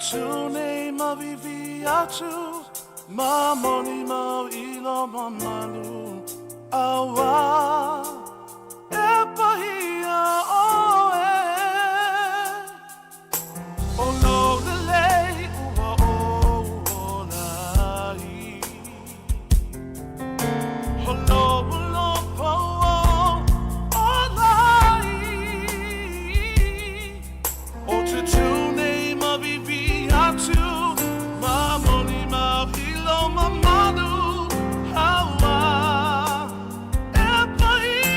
tū nei mavivi atu, ma moni mau i lo mamalu, aua e pahia ʻoe. O lou lelei ua ou ola ai. O lou alofa ua ou ola ai. O te tū nei mavivi atu, ma moni mau i lo mamalu, aua e pahia.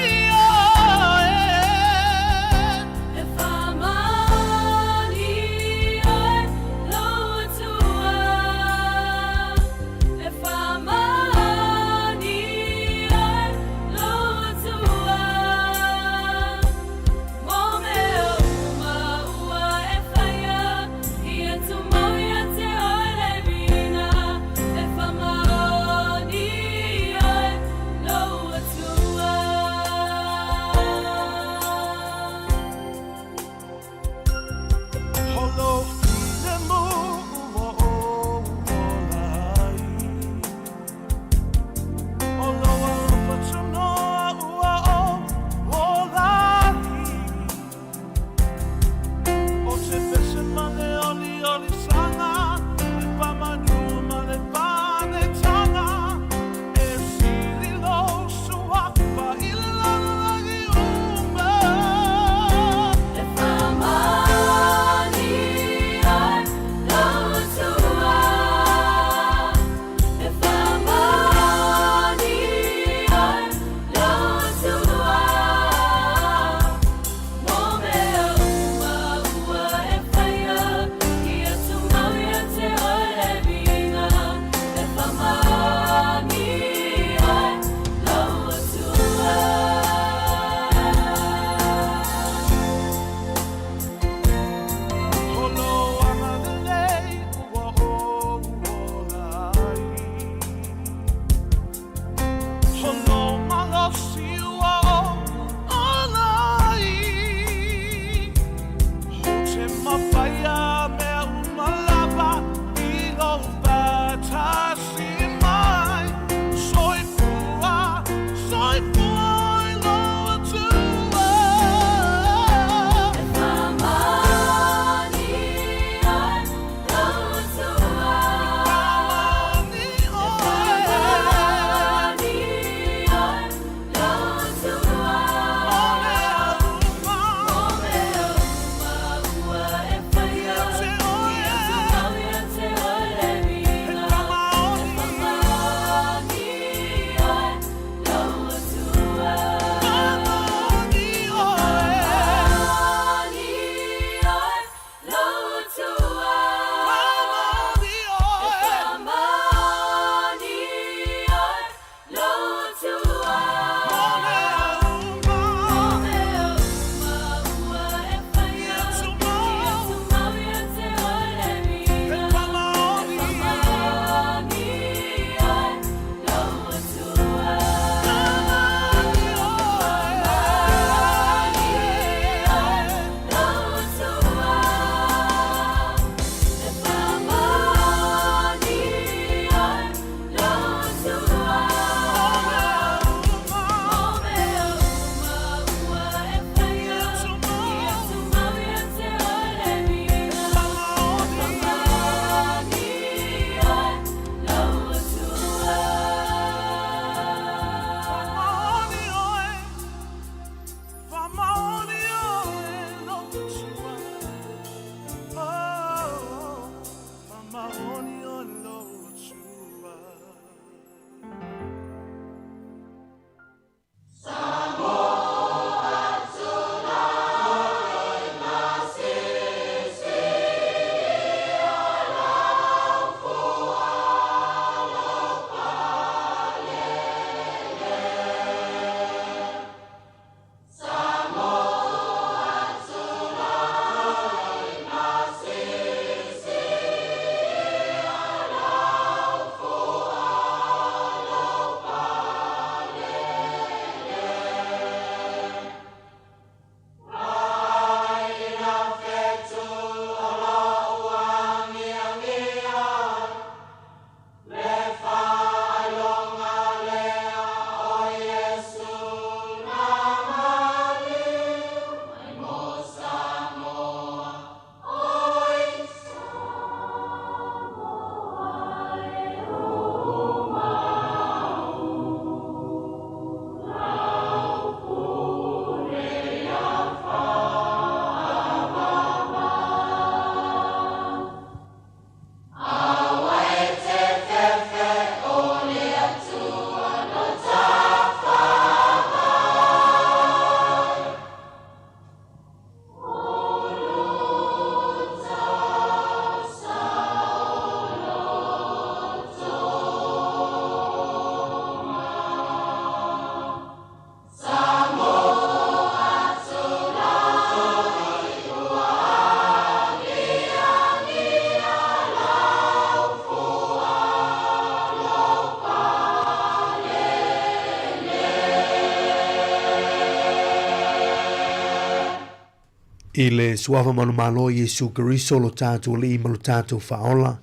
I le suafa manumalo o Iesu Keriso lo tatou Alii ma lo tatou Faaola,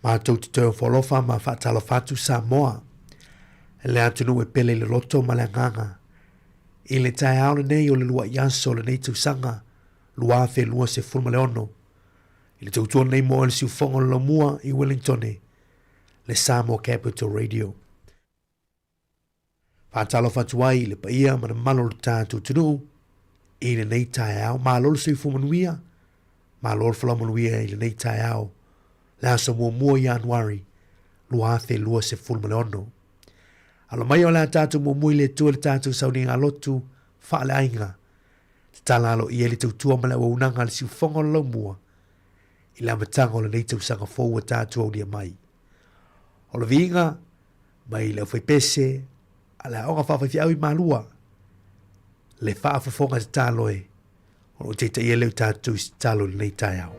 matou te toe ofo alofa ma faatalofa atu Samoa, le atunuu e pele i le loto ma le agaga. I le taeao lenei o le lua'i aso o lenei tausaga 2026, i le tautua lenei mo le siufogo o le Laumua i Wellingtone, le Samoa Capital Radio. Faatalofa atu ai i le paia ma le mamalu o le tatou atunuu i lenei taeao. Malo le soifua manuia, malo le folau manuia i lenei taeao, le aso muamua o Ianuari 2026. Alo mai o le a tatou muamua i le Atua i le tatou sauniga lotu faaleaiga. Tatala aloaia i le tautua ma le auaunaga a le siufofoga o le laumua i le amataga o lenei tausaga fou ua tatou aulia mai. O le viiga mai le aufaipese a le aoga faafaifeau i Malua, le faafofoga tatalo e, o lo o taitaia lea o tatou i se tatalo i lenei taeao.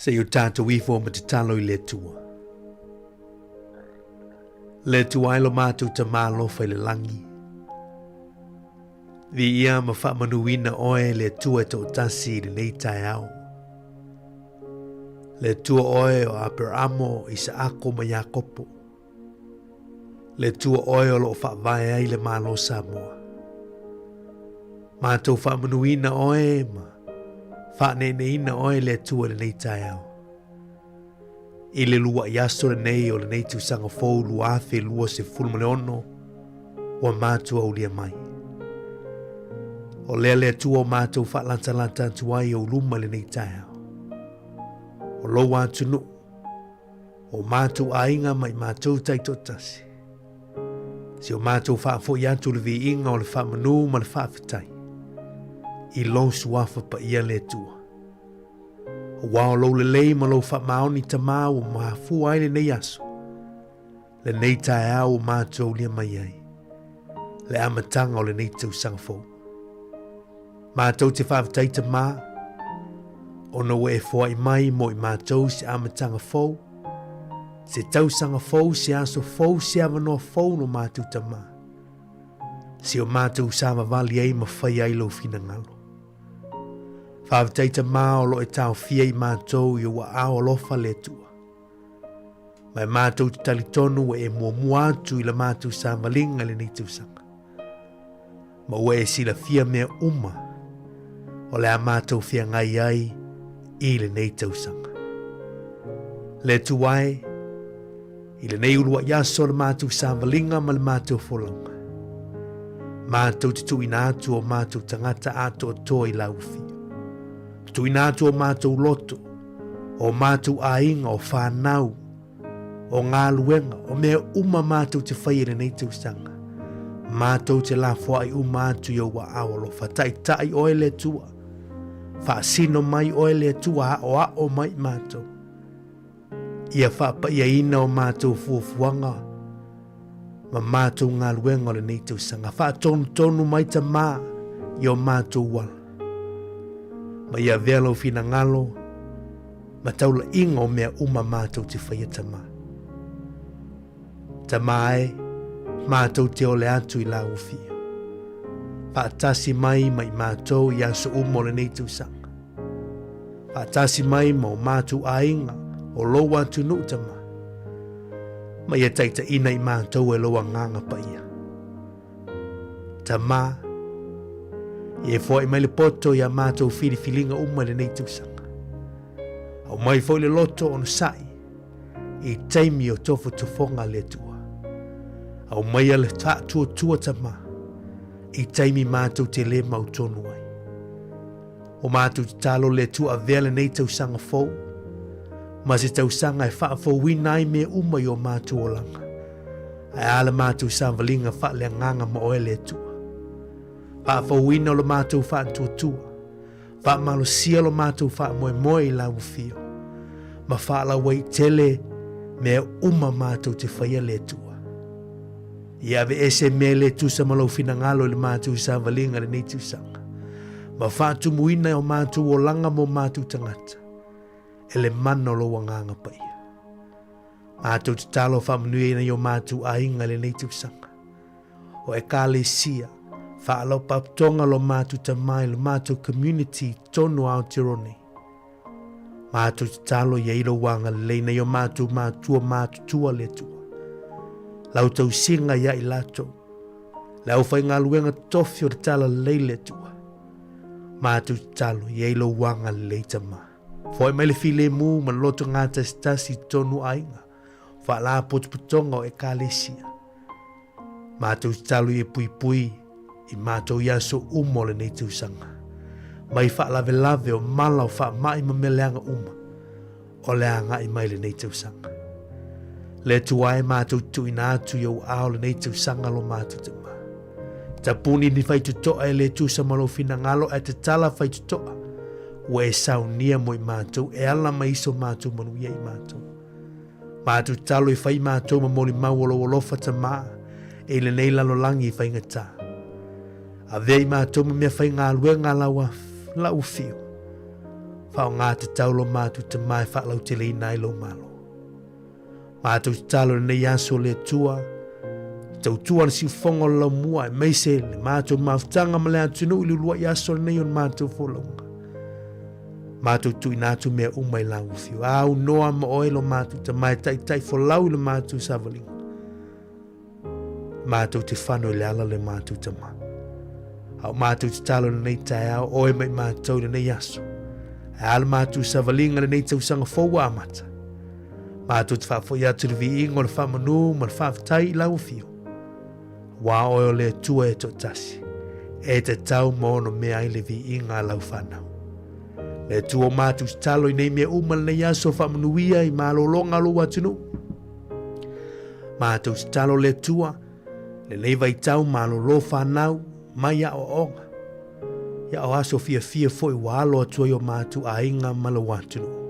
Se i o tatou ifo ma tatalo i le Atua. Le Atua e lo matou Tama alofa i le lagi. Viia ma faamanuina oe le Atua e toatasi i lenei taeao. Le Atua oe o Aperamo, Isaako ma Iakopo. Le Atua oe o loo faavae ai le Malo o Samoa. Matou faamanuina oe ma faaneeneina oe le Atua i lenei taeao. I le lua'i aso lenei o lenei tausaga fou 2026 ua matou aulia mai. O lea le Atua o matou faalatalata atu ai i ou luma i lenei taeao. O lou atunuu, o matou aiga ma i matou taitoatasi. Si o mātou faafoi atu le viiga o le faamanu ma le faafetai i lou suafa paia le Atua. Aua o lou lelei ma lou faamaoni Tamā ua mafua ai lenei aso, lenei taeao ua mātou aulia mai ai, le amataga o lenei tausaga fou. Mātou te faafetai Tamā, ona ua e foai mai mo i mātou se amataga fou, se tausaga fou, se aso fou, se avanoa fou no mātou Tamā. Se o mātou savavali ai ma fai ai lou finagalo. Faafetai Tamā o lo e taofia i mātou i ou aao alofa le Atua. Ma e mātou te talitonu ua e muamua atu i la mātou savaliga i lenei tausaga. Ma ua e silafia mea uma o le a mātou feagai ai i lenei tausaga. Le Atua e, i lenei uluai aso o le mātou savaliga ma le mātou folauga, mātou te tuuina atu o mātou tagata atoatoa i lau afio. Tuuina atu o mātou loto, o mātou aiga, o whānau, o galuega, o mea uma mātou te whai e lenei tausaga. Mātou te lafoai uma atu i ou aao alofa. Taitai oe le Atua. Faasino mai oe le Atua, aoao mai mātou. Ia faapaiaina o mātou fuafuaga ma mātou galuega o lenei tausaga. Faatonutonu mai Tamā i o mātou ala. Ma ia avea lou finagalo ma taulaiga o mea uma mātou te whaia Tamā. Tamā e, mātou te ole atu i lau whio. Whaatasi mai ma i mātou i aso uma o lenei tausaga. Whaatasi mai ma o mātou aiga o lou atunuu Tamā. Ma ia taitaina i mātou e lou agaga paia. Tamā, ia e foai mai le poto i a mātou whiriwhiringa uma i lenei tausaga. Au mai foi le loto onosai i taimi o tofotofoga le Atua. Au mai a le faatuatua Tamā i taimi mātou te lē mau tonu ai. O mātou tatalo le Atua avea lenei tausaga fou, ma se tausaga e faafouina ai mea uma i o mātou olaga. Ae a le mātou savaliga faaleagaga ma oe le Atua. Faafouina o le mātou faatuatua, faamalosia lo mātou faamoemoe i lau afio, ma faalauaitele mea uma mātou te whaia le Atua. Ia aveese mea le tusa ma lou finagalo i le mātou savaliga lenei tausaga, ma faatumuina o mātou olaga mo mātou tagata, e le mana o lou agaga paia. Mātou tatalo faamanuiaina i o mātou aiga i lenei tausaga. O Ekalesia, whaalaupaptonga lo mātou Tamā i lo mātou community tonu Aotearoa nei. Mātou tatalo ia i lou agalelei nei o mātou mātua mātutua le Atua. Lau tausiga ia i latou. Le au whaingaluenga tofi o te talalelei le Atua. Mātou tatalo ia i lou agalelei Tamā. Foai mai le filemu ma le loto gātasitasi i totonu aiga, faalapotopotoga o Ekalesia. Mātou tatalo ia puipui i mātou i aso uma o lenei tausaga. Mai faalavelave o mala o faamai ma mea leaga uma o le agai mai lenei tausaga. Le Atua e mātou tuuina atu i ou aao lenei tausaga lo mātou Tamā. Tapuni ni faitotoa e le tusa ma lou finagalo ae tatala faitotoa ua e saunia mo i mātou e ala mai i so mātou manuia i mātou. Mātou tatalo i whai mātou ma molimau o lou alofa Tamā e i lenei lalolagi i faigata. Avea i mātou ma mea faigaluega lau, lau whio. Whaongā te tau lo mātou Tamā e whaalauteleina ai lou malo. Mātou tatalo lenei aso le Atua, tautua le siufoga o le laumua aemaise le mātou mafutaga ma le atunuu i le uluai aso lenei o le mātou folauga. Mātou tuuina atu mea uma i lau afio. Aunoa ma oe lo mātou Tamā e taitai folau i le mātou savaliga. Mātou te whano i le ala le mātou Tamā. A o mātou tatalo lenei taeao, oe mai mātou lenei aso. Ae a le mātou savaliga lenei tausaga fou ua amata. Mātou te faafoi atu le viiga o le faamanu ma le faafetai i lau afio. Auā oe o le Atua e toatasi, e tatau ma ono mea ai le viiga a lau whanau. Le Atua o mātou tatalo i nei mea uma lenei aso faamanuia i malologa o lou atunuu. Mātou tatalo le Atua, Lenei vaitau malolo fanau mai aoaoga. Ia o aso fiafia foi ua alo atu ai o matou aiga ma lou atunuu.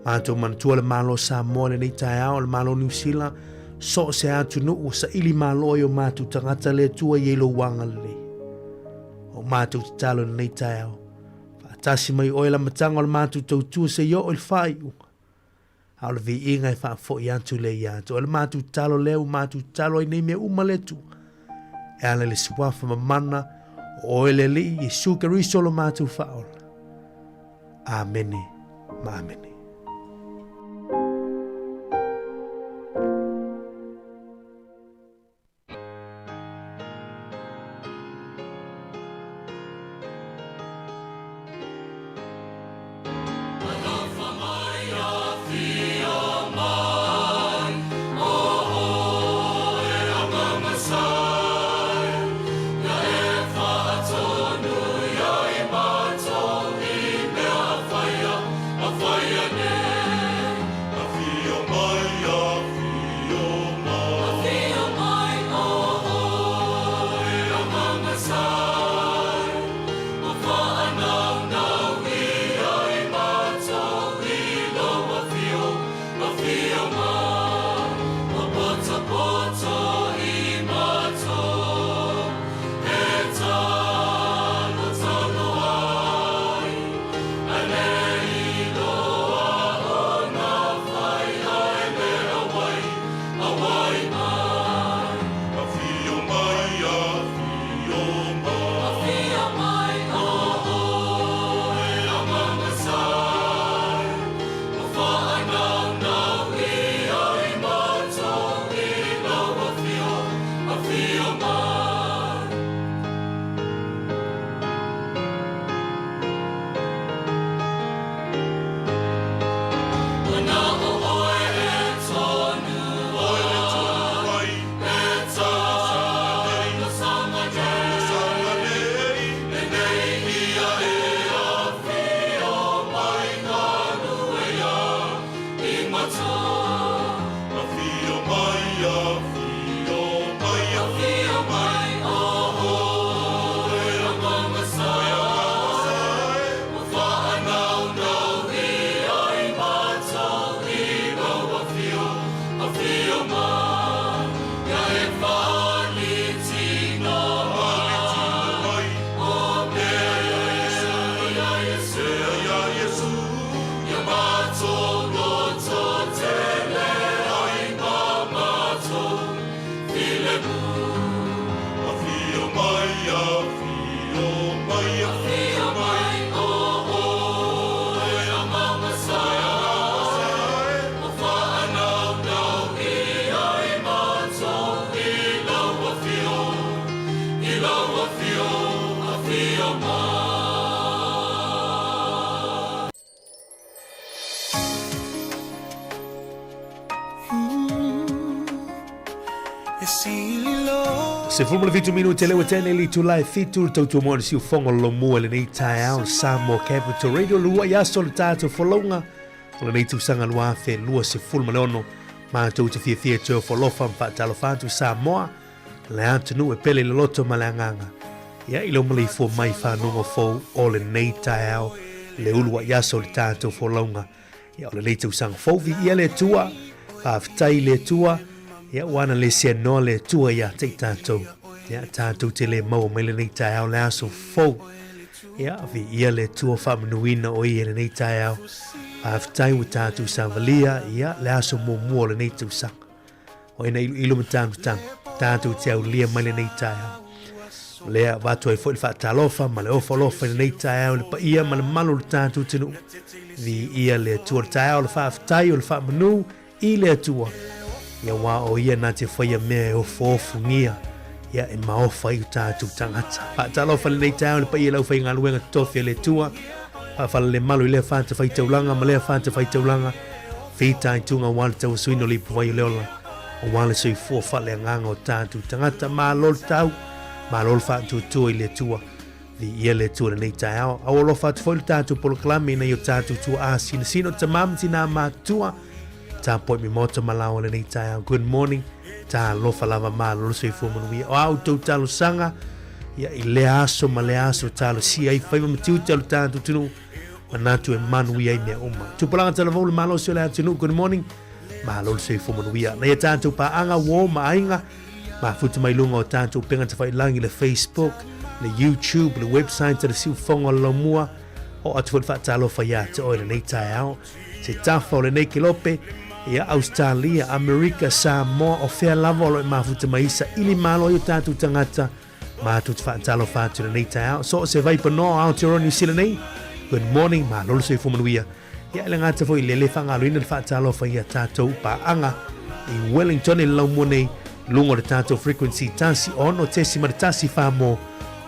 Matou manatua le Malo o Samoa i lenei taeao, le Malo o Niu Sila, so o se atunuu ua saili malo ai o matou tagata le Atua i ai lou agalelei. O matou tatalo i lenei taeao, faatasi mai oe le amataga o le matou tautua seia oo i le faaiuga. A o le viiga e faafoi atu lea ia te oe. O le matou tatalo lea ua matou tatalo ai nei mea uma le Atua. E ala i le suafa mamana o oe le Alii Iesu Keriso lo matou Faaola. Amene ma amene. 17 minute le tene li itula e fitu le tautua mo le siufogo lomua lenei taeao Samoa Capital Radio lua i aso le tatou folauga o lenei tausaga 2026 matou te fiafia e toe ofo alofa ma faatalofa atu Samoa le atunuu e pele i le loto ma le agaga ia i lou maleifua mai i fanuga fou o lenei taeao le uluai aso o le tatou folauga ia o lenei tausaga fou. Viia le Atua, faafetai i le Atua, ia ua ana le seanoa le Atua ia te i tatou. Ia tatou te le maua mai lenei taeao le aso fou. Ia viia le Atua faamanuina o ia i lenei taeao. Faafetai ua tatou savalia ia le aso muamua o lenei tausaga. O ina iloilo ma tanutanu, tatou te aulia mai lenei taeao. O lea avatu ai foi le faatalofa ma le ofo alofa i lenei taeao i le paia ma le malu o le tatou atunuu. Viia le Atua o le taeao, o le faafetai, o le faamanu i le Atua. Ia aua o ia na te faia mea e ofoofogia, ia e maofa ai o tatou tagata. Faatalofa i lenei taeao i le paia i le aufaigaluega totofi a le Atua. Faafalelemalu i lea fatafaitaulaga ma lea fatafaitaulaga. Fitaituga aua le tauasuina o le ipuvai o le ola, aua le soifua faaleagaga o tatou tagata. Malo le tau, malo le faatuatua i le Atua. Viia le Atua i lenei taeao. Aualofa atu foi le tatou polokalame i nai o tatou tuaa sinasina o tamā ma tinā matutua. Tapuai mai maota ma laoa lenei taeao. Good morning. Talofa lava malo le soifua manuia. O a outou talosaga, ia i lea aso ma lea aso talosia ai faiva ma tiute o le tatou atunuu, manatu e manuia ai mea uma. Tupulaga talavou le malosi o le atunuu, good morning. Malo le soifua manuia. Nai a tatou paaga, uo ma aiga, mafuta mai luga o tatou upega tafailagi, le Facebook, le YouTube, le website a le Siufofoga o le Laumua, oo atu foi le faatalofa ia te oe lenei taeao. Se tafa o lenei kelope, ia Australia, Amerika, Samoa, o fea lava o lo o e mafuta mai ai, saili malo ai o tatou tagata, matou te faatalofa atu i lenei taeao. So o se vaipanoa o Aotearoa New Zealand nei, good morning, malo le soifua manuia. Ia e le gata foi i le le faagaloina le faatalofa i a tatou paaga i Wellington i le laumua nei, luga o le tatou frequency 16.14 mo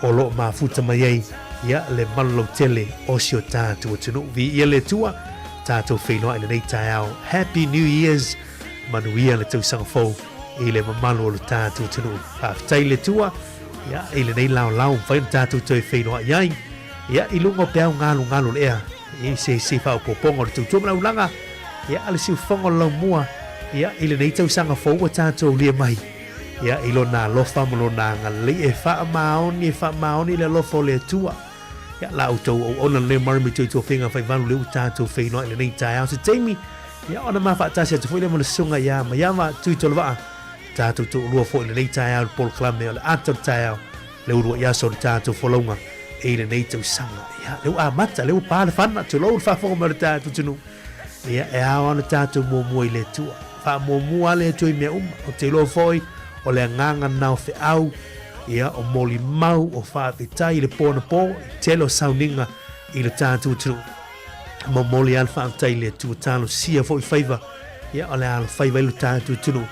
o lo o mafuta mai ai ia le malu lautele o si o tatou atunuu. Viia le Atua, tatou feiloai lenei taeao. Happy New Year's, manuia le tausaga fou i le mamalu o le tatou atunuu. Faafetai i le Atua ia, i lenei laolao mafai ona tatou toe feiloai ai ia, i luga o peau galugalu o le ea i se isi faaopoopoga o le tautua ma le aulaga ia, a le siufofoga o le laumua ia, i lenei tausaga fou ua tatou aulia mai ia, i lona alofa ma lona agalelei e faamaoni, e faamaoni le alofa o le Atua. Ia, la outou auauna lenei o Murray me Tuitofiga Faivalu lea ua tatou feiloai i lenei taeao. Se taimi, ia, ona mafaatasi atu foi lea ma le susuga ia Maiava Tuitolovaa, tatou toalua foi i lenei taeao i le polokalame o le ata o le taeao, le uluai aso o le tatou folauga i lenei tausaga. Ia, lea ua amata, lea ua pa le fana, tulou le faafofoga mai o le tatou atunuu. Ia, e ao lava ona tatou muamua i le Atua. Faamuamua lava le Atua i mea uma. Ou te iloa foi, o le agaga lena o feau, ia, o molimau, o faafetai i le po anapo, i tele o sauniga i le tatou atunuu. Momoli lava le faafetai i le Atua, talosia foi faiva, ia, o le alofaiva ai lo tatou atunuu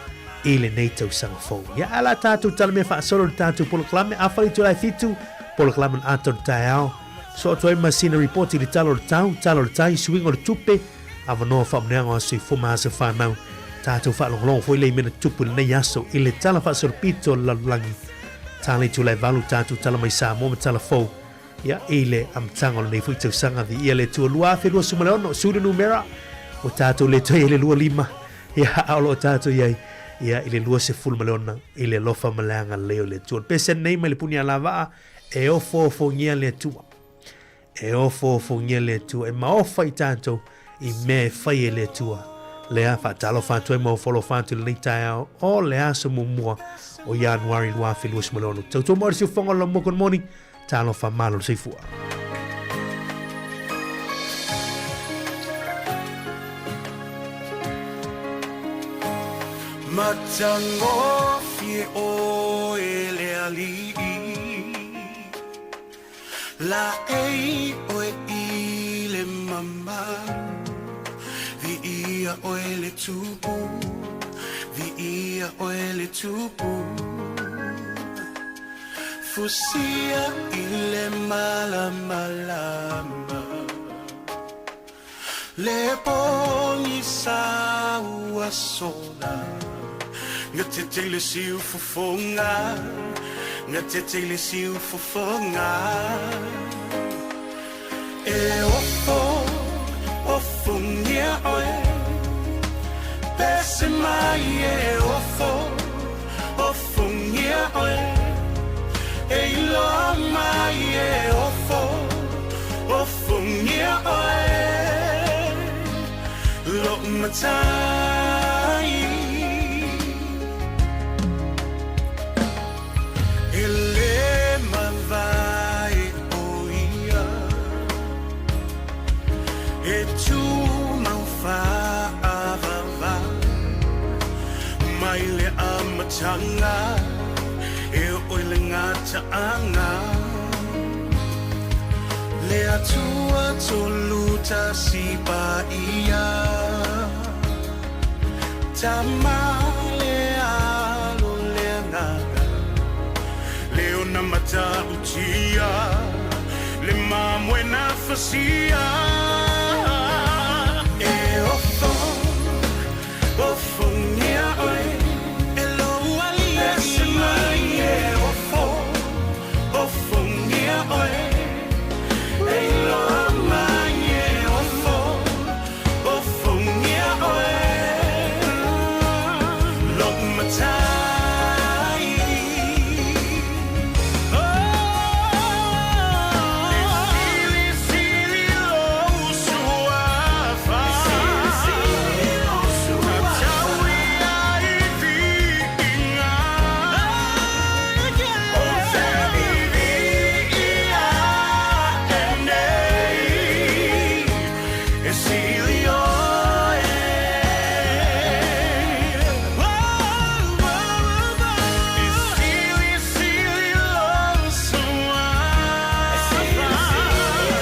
i lenei tausaga fou. Ia, ae o le a tatou talamea faasolo i le tatou polokalame, afai itula e fitu, polokalame o le ata o le taeao, Soo atu ai ma sina ripoti i le tala o le tau, tala o le tai, suiga o le tupe, avanoa faamanuiaga o aso soifua ma aso fanau. Tatou faalogologo foi lea i mea na tutupu i lenei aso i le tala faasolopito o le lalolagi. Tala itula e valu tatou tala mai Samoa ma tala fou ia i le amataga o lenei foi tausaga. Viia le Atua 2026, sui le numera ua tatou le toe i ai le 25 ia a o lo o tatou i ai ia i le 26 i le alofa ma le agalelei o le Atua. O le pese nei mai le puni alavaa E ofoofongia le Atua. E ofoofongia le Atua. E maofa i tatou i mea e fai e le Atua. Lea faatalofa atu ai ma ofo alofa atu i lenei taeao o le aso muamua o Ianuari 2026. Tautua mai o le siufofoga o le Laumua, good morning. Talofa malo le soifua. Matagofie oe le alii, Laei oe i le mamalu, Viia oe le Tupu, Viia oe le Tupu. Fusia i le malamalama. Le pogisa ua sola Gatete i le siufofoga Gatete i le siufofoga E ofo, ofongia oe Pese mai e ofo, ofongia oe E iloa mai e ofo, ofongia oe Lou matai E le mavae o ia E tumau faavavau Mai le amataga E oo i le gataaga Le Atua tolu tasi paia Tama le Alo le Agaga Le ona matautia Le mamoe na fasia E ofo, ofongia oe E lou alii Pese mai e ofo, ofongia oe E iloa mai e ofo, ofongia oe Lou matai. sili oe. E sili, sili lou suafa.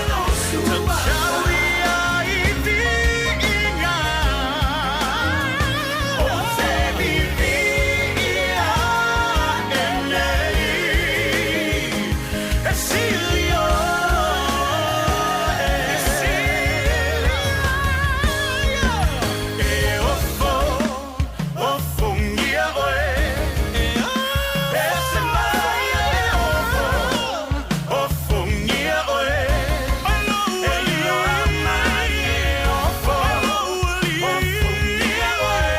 Tausaui ai viiga. O se viviia e nei. E sili oe. E sili E ofo, ofongia oe. E se mai e ofo, ofongia oe. E iloa mai e ofo, ofongia oe.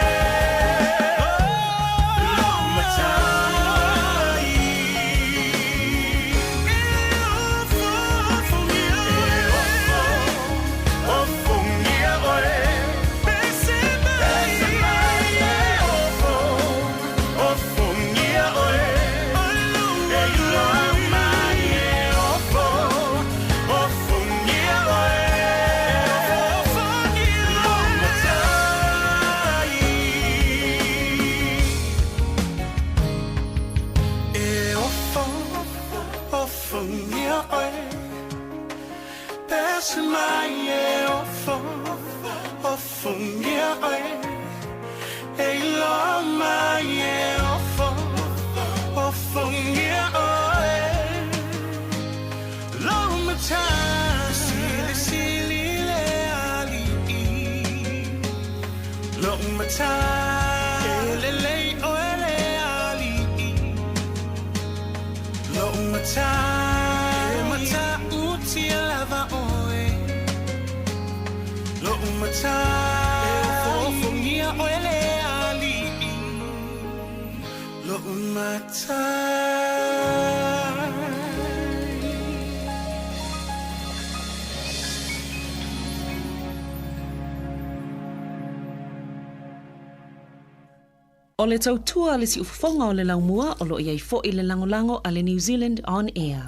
Lou matai. E ofo, ofongia oe. E ofo, ofongia oe. E se mai e ofo, ofongia oe. E iloa mai e ofo, ofongia oe. Lou matai. E ofo, ofongia oe. Pese mai e ofo, ofongia oe. E iloa mai e ofo, ofongia oe. Lou matai, sili sili le ali'i. Lou matai, e lelei oe le ali'i. Lou matai, e matautia lava oe. Lou matai, e ofoofongia oe le ali'i. Lou matai. O le tautua a le siufofoga o le laumua o lo o i ai foi le lagolago a le New Zealand On Air.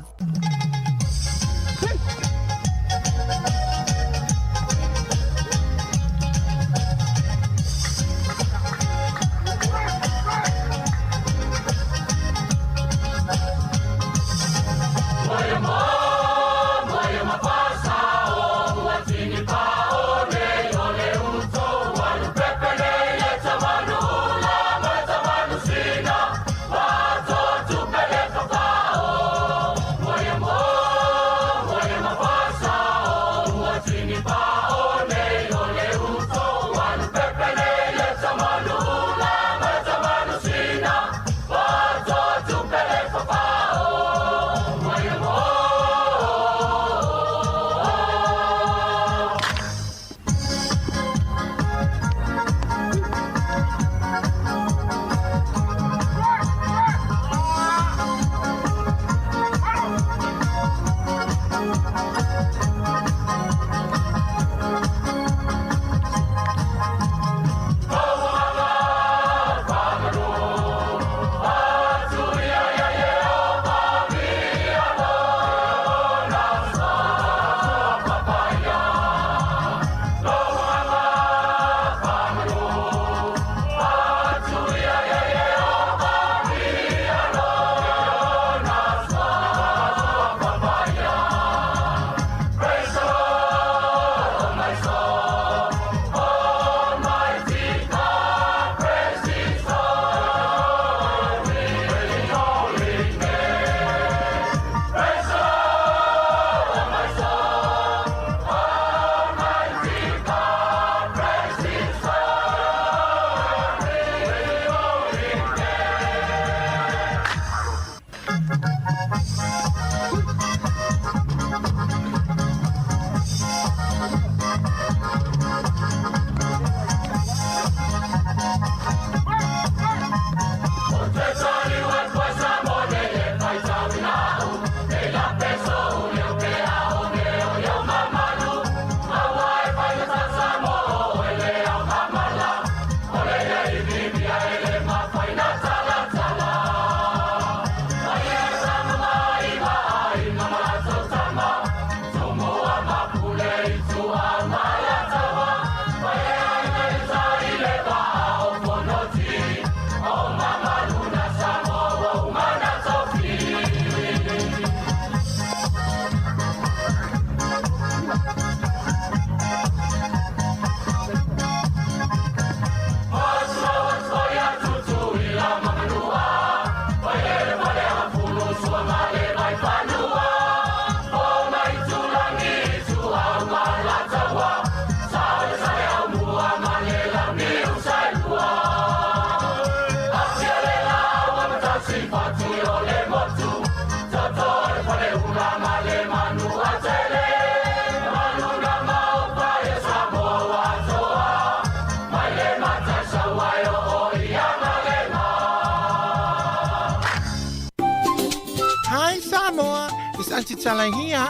Aunty Tala here.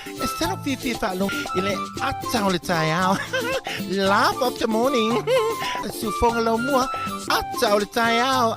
E salo fiafia faalogo i le ata o le taeao. Laugh of the morning. Siufoga laumua, ata o le taeao.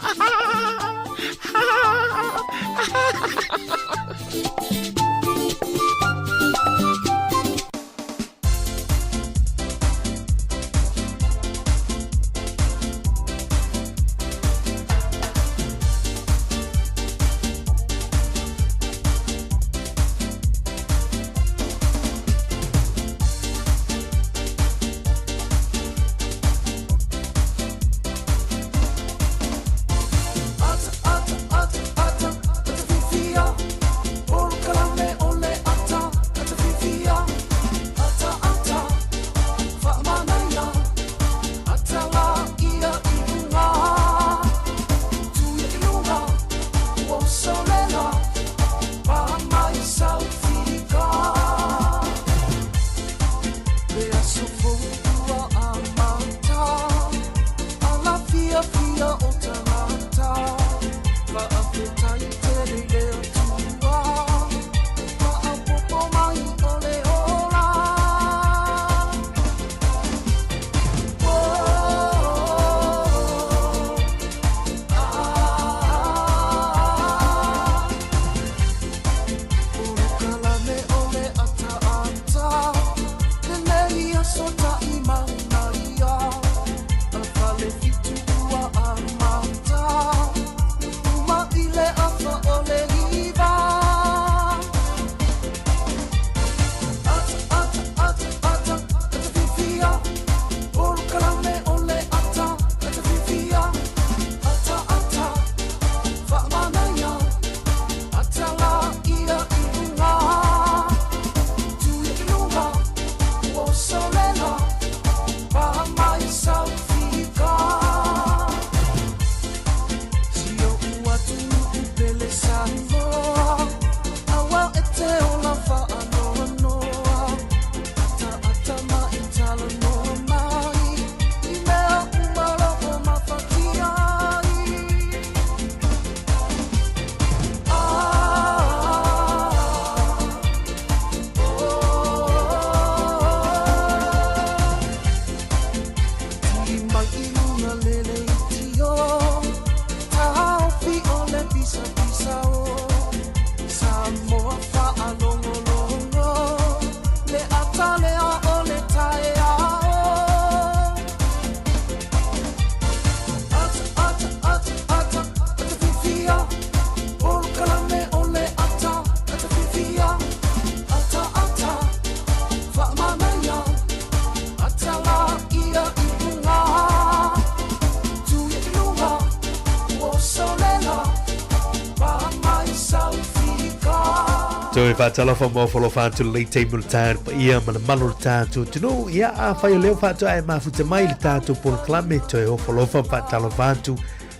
Toe whātalofa mō whalofa atu le taimi o le tāru pa ia ma le malo le tātou tunu. Ia a whai o leo whātua e mafuta mai le tātou polokalame toe o whalofa whātalofa atu.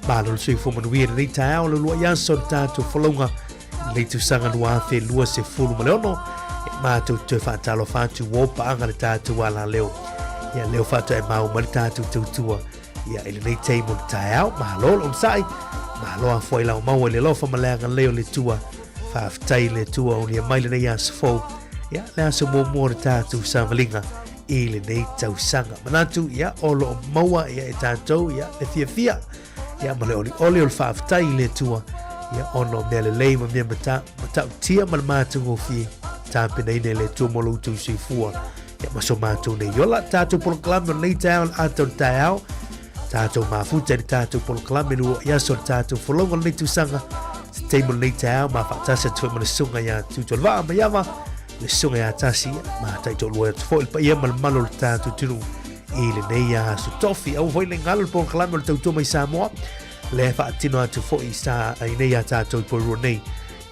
Malo le soifua manuia lenei taeao le lua i aso le tātou folauga lenei tausaga 2026 e mātou toe whātalofa atu o paanga le tātou ala leo. Ia leo whātua e mau mai le tātou tautua ia i lenei taimi o le taeao. Malo le onosai, malo a fuai lau maua i le alofa ma le agalelei o le Atua. Faafetai i le Atua o lia mai lenei aso fou. Ia, le aso muamua o le tātou savaliga i lenei tausaga. Manatu, ia, o lo o maua ia e tātou, ia, le fiafia, ia, ma le olioli o le faafetai i le Atua, ia, ona o mea lelei ma mea mata, matautia ma le matagofie, tapenaina e le Atua mo lo outou soifua, ia, ma so mātou nei ola. Tātou polokalame o lenei taeao, le ata o le taeao, tātou mafuta i le tātou polokalame lua i aso le tātou folauga o lenei tausaga, se taimi o lenei taeao, ma faatasi atu foi ma le susuga ia Tūtolevaa Maiava, le susuga ia Tasi, ma taitoalua atu foi le paia ma le mamalu o le tātou atunuu i lenei aso tofi. Aua foi ne i galo le polokalame o le tautua mai Samoa, le faatino atu foi sa i nei a tātou i Porirua nei.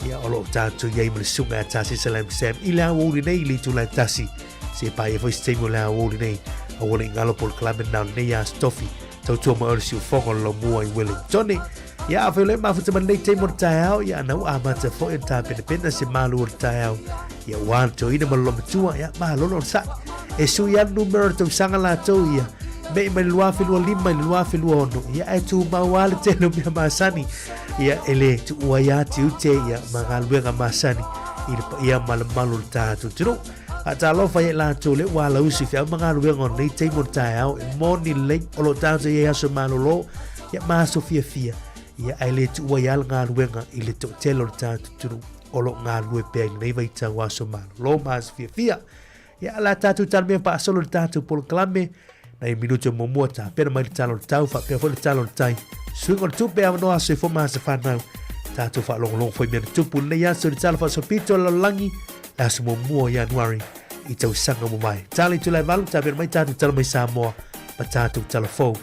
Ia, o lo o tātou i ai ma le susuga ia Tasi Salam Sam i le aoauli nei i le itula e tasi. Se paia foi se taimi o le aoauli nei. Aua ne i galo polokalame na o lenei aso tofi. Tautua mai o le siufoga o le laumua i Wellington. Ia, afai o lea mafuta ma lenei taimi o le taeao, ia, na ua amata foi ona tapenapena se malu o le taeao. Ia, ua toeaina ma le loomatua, ia, malo le onosai. E sui lava le numera o le tausaga latou, ia. Mei mai le 2025 i le 2026, ia ae tumau lava le tele o mea masani, ia e le tuua ai lava tiute ia ma galuega masani i le paia ma le mamalu o le tatou atunuu. Faatalofa ia i latou lea ua alausi i feau ma galuega o lenei taimi o le taeao, e moni lelei o lo o tatou i ai aso malolo ia ma aso fiafia, ia ae le tuua ai lava le galuega i le toatele o le tatou atunuu o lo o galulue pea i lenei vaitau aso malolo ma aso fiafia. Ia, o le a tatou talamea faasolo i le tatou polokalame, nai minute muamua tapena mai le tala o le tau, faapea foi le tala o le tai. Suiga o le tupe, avanoa aso soifua ma aso fanau. Tatou faalogologo foi mea na tupu i lenei aso i le tala faasolopito o le lalolagi, le aso muamua o Ianuari i tausaga ua mavae. Tala i tulae valu, tapena mai tatou tala mai Samoa ma tatou tala fou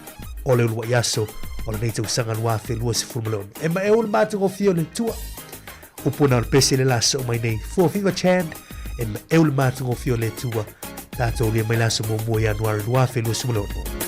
o le uluai aso o lenei tausaga 2026. E maeu le matagofie o le Atua. Upu na o le pese le la soo mai nei. Fua Viva Chand e maeu le matagofie o le Atua. Tatou lia mai le aso muamua Ianuari 2026.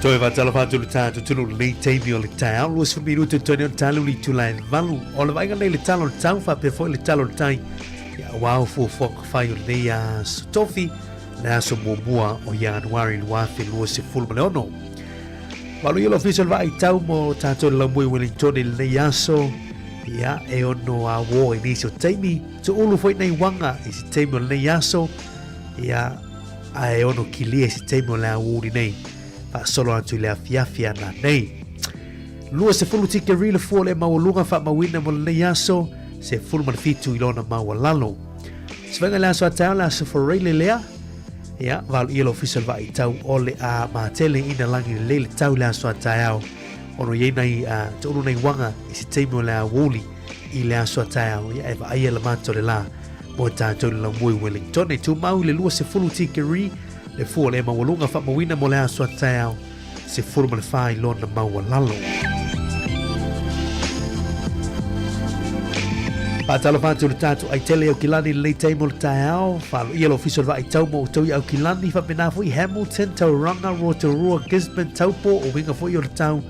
Toe faatalofa atu le tatou tunu lenei taimi o le taeao, 20 minute toe nei o le talu le itula e 8. O le vaaiga nei le tala o le tau faapea foi le tala o le tai ia aua o fuafuaga fai o lenei aso tofi, le aso muamua o Ianuari 2026. Malu ia le ofisa o le vaai tau mo tatou le laumui Wellington i lenei aso. Ia, e ono auō i nisi o taimi, tuulu foi nei waga i se taimi o lenei aso. Ia, ae ono kilia i se taimi o le aoauli nei, faasolo atu i le afiafi ana nei. 20 tikeri le fua o le maualuga faamauina mo lenei aso, 17 i lona maualalo. Se vaega i le aso a taeao, le aso Foreile lea, ia, valo ia le ofisa o le vaai tau o le a matele ina lagi lelei le tau i le aso a taeao, ono i ai nai uh, toulu nai waga i se taimi o le aoauli i le aso a taeao, ia e vaaia le mata o le la mo tātou le laumui Wellington. E tumau i le 20 tikeri le fua o le maualuga faamauina mo le aso a taeao, 14 i lona maualalo. Faatalofa atu le tātou aitele i Aukilani lenei taimi o le taeao. Faaloia le ofisa o le vaai tau mo outou i Aukilani, faapena foi Hamilton, Tauranga, Rotorua, Gisborne, Taupo, o uiga foi o le tau.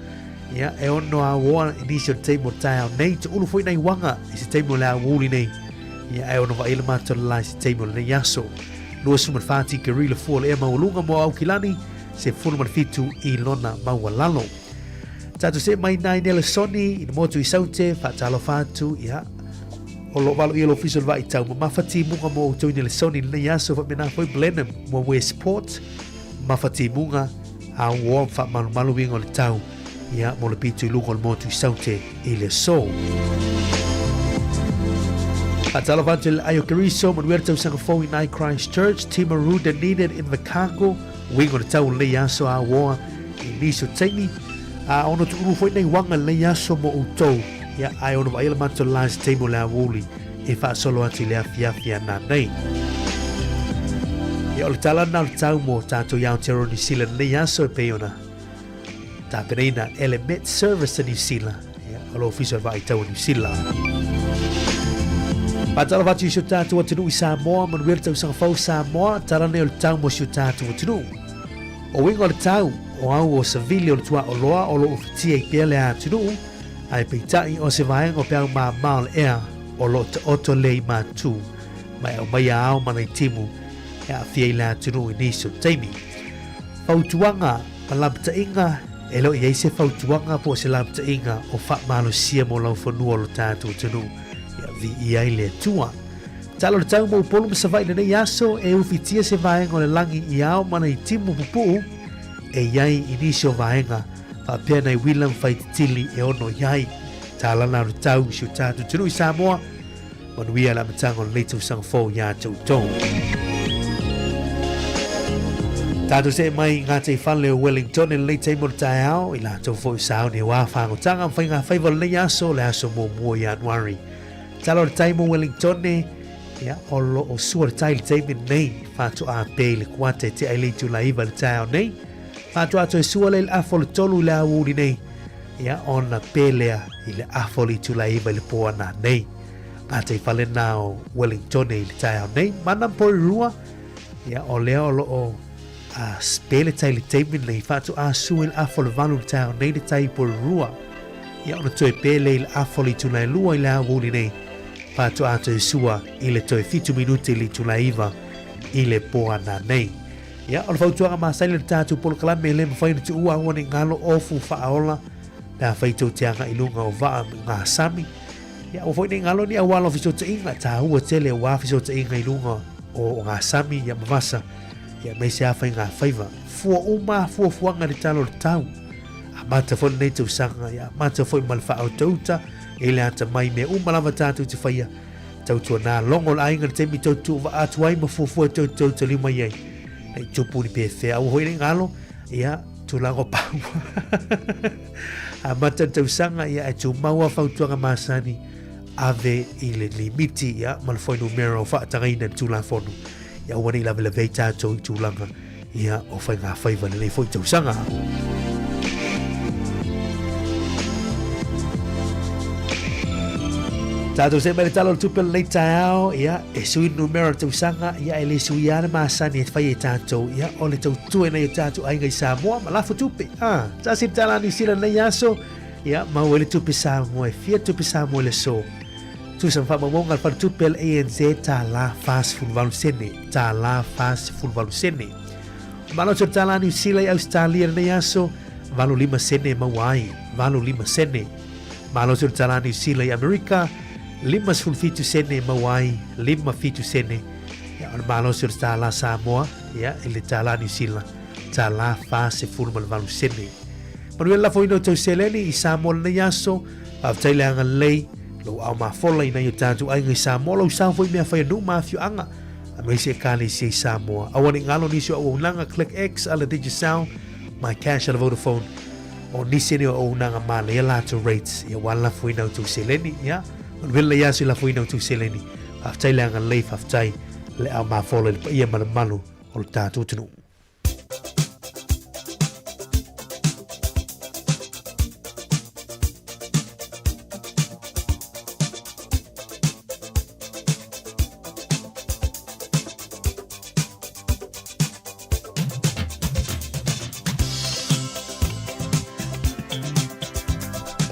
Ia, e ono auoa i nisi o le taimi o le taeao nei. Tuulu foi nai waga i se taimi o le aoauli nei. Ia, e ono vaai le matou le la i se taimi o lenei aso. 24 tikeri le fua o le ea maualuga mo Aukilani, 17 i lona maualalo. Tatou see mai nai Nelesoni i le motu i Saute, faatalofa atu, ia, o lo valo ia le ofisa o le vaai tau mamafa timuga mo outou i Nelesoni i lenei aso, faapena foi Blenheim mo Westport, mamafa timuga, a ua faamalumalu uiga o le tau, ia, mo le pito i luga o le motu i Saute i le aso. Faatalofa atu i le Aio Keriso, manuia le tausaga fou i nai Christchurch, Timaru, Dunedin, Invercargill, uiga o le tau o lenei aso a ua i nisi o taimi, a ono tuulu foi nei waga lenei aso mo outou, ia, ae ono vaaia le matou la i se taimi o le aoauli e faasolo atu i le afiafi ana nei. Ia, o le tala lena o le tau mo tātou i Aotearoa New Zealand lenei aso e pei ona tapenaina e le Met Service a New Zealand, ia, o le ofisa o le vaai tau a New Zealand. Faatalofa atu i si o tātou atunuu i Samoa, manuia le tausaga fou Samoa, tala nei o le tau mo si o tātou atunuu. O uiga o le tau, o au o Savili o le tuaoloa o lo o fitia i pea le atunuu, ae peitai o se vaega o peau māmā o le ea o lo o taoto lea i mātū ma e aumaia ao ma nai timu e aafia i le atunuu i nisi o taimi. Fautuaga ma lamataʻiga, E le o i ai se fautuaga po o se lamataʻiga o faamalosia mo lau fanua o lo tatou atunuu, ia viia ai le Atua. Tala o le tau mo Upolu ma Savaii lenei aso, e ufitia se vaega o le lagi i ao ma nai timu pupuu e i ai i nisi o vaega faapea nai uila ma faititili e ono i ai. Talana o le tau i si o tatou atunuu i Samoa, Manuia le amataga o lenei tausaga fou iā te outou. Tātou see mai i ngā teiwhale o Wellington i lenei taimi o le taeao, i lātou foi sauni o ā whāngotanga ma whai ngā whaiva o lenei aso, le aso muamua i Ianuari. Tala o le tai mo Wellington, ia, o lo o sua le tai le taimi nei, whātua a pē i le kuata e te ai le itula iwa le taeao nei, whātua atu e sua le i le awha o le tolu i le aoauli nei, Ia, ona pēlea i le afa o le itula e iwa i le pō ana nei. Ngā teifale nā o Wellingtone i le taeao nei. Mana Porirua, ia, o lea o loo a pē le tai le taimi nei, whaatu a sua i le afa o le valu le taeao nei le tai i Porirua. Ia, ona toe pēlea i le afa o le itula e lua i le aoauli nei, whaatu a toe sua i le toe 7 minute i le itula e iwa i le pō ana nei. Ia, o le fautuaga masani o le tatou polokalame e le mafai ona tuua aua ne i galo ofu faaola pe afai tou te agai i luga o vaa ma ngā sami. Ia, aua foi ne i galo ni auala o fesootaiga, e tāua tele auā fesootaiga i luga o, o ngā sami ia ma vasa, ia aemaise a whai ngā whaiva. Fua uma a fuafuaga i le tala o le tau. Amata foi lenei tausaga, ia amata foi ma le faautauta, e le atamai mea uma lava tātou te whaia, Tautuanā logo le aiga le taimi tou tuu vaa atu ai ma fuafua e tou tou taliu mai ai. Nei tupu ni pēwhea aua hoi nei ngalo, ia, tulaga o paua. Amata le tausaga, ia, e tūmau a fautuaga masani, ave i le limiti, ia, ma le fuainumera o faatagaina i le Tulafono. Ia aua nei lavelave ai tātou i tulaga, ia, o faigāfaiva i lenei foi tausaga. Tātou se mai le tala o le tupe o lenei taeao, ia, e sui le numera o le tausaga, ia, e le suia lava le masani e fai e tātou, ia, o le tautua i nai o tātou aiga i Samoa ma lafo tupe. Ah, tasi le tala a Niu Sila lenei aso, ia, maua ai le tupe Samoa, e fia tupe Samoa i le aso. Tusa ma faamaumauga a le faletupe a le ANZ, $48 sene, $48 sene. O malosi o le tala a Niu Sila i Ausetalia i lenei aso, 85 sene e maua ai, 85 sene. Malosi o le tala a Niu Sila i Amerika, 57 sene e maua ai, 57 sene. Ia, o le malosi o le tala Samoa, ia, i le tala Niu Sila, tala 48 sene. Manuia le lafoina o tou seleni i Samoa lenei aso, faafetai le agalelei, lou ao mafola i nai o tatou aiga i Samoa, lou sao foi i mea fai a nuu ma afioaga, aemaise ekalesia i Samoa. Aua ne i galo nisi o auaunaga Click X a le Digicel, My Cash a le Vodafone, o nisi nei o auaunaga manaia latou rates, ia ua lafoina outou seleni, ia, manuia lenei aso i lafoina outou seleni. Faafetai le agalelei, faafetai le ao mafola i le paia ma le mamalu o le tatou atunuu.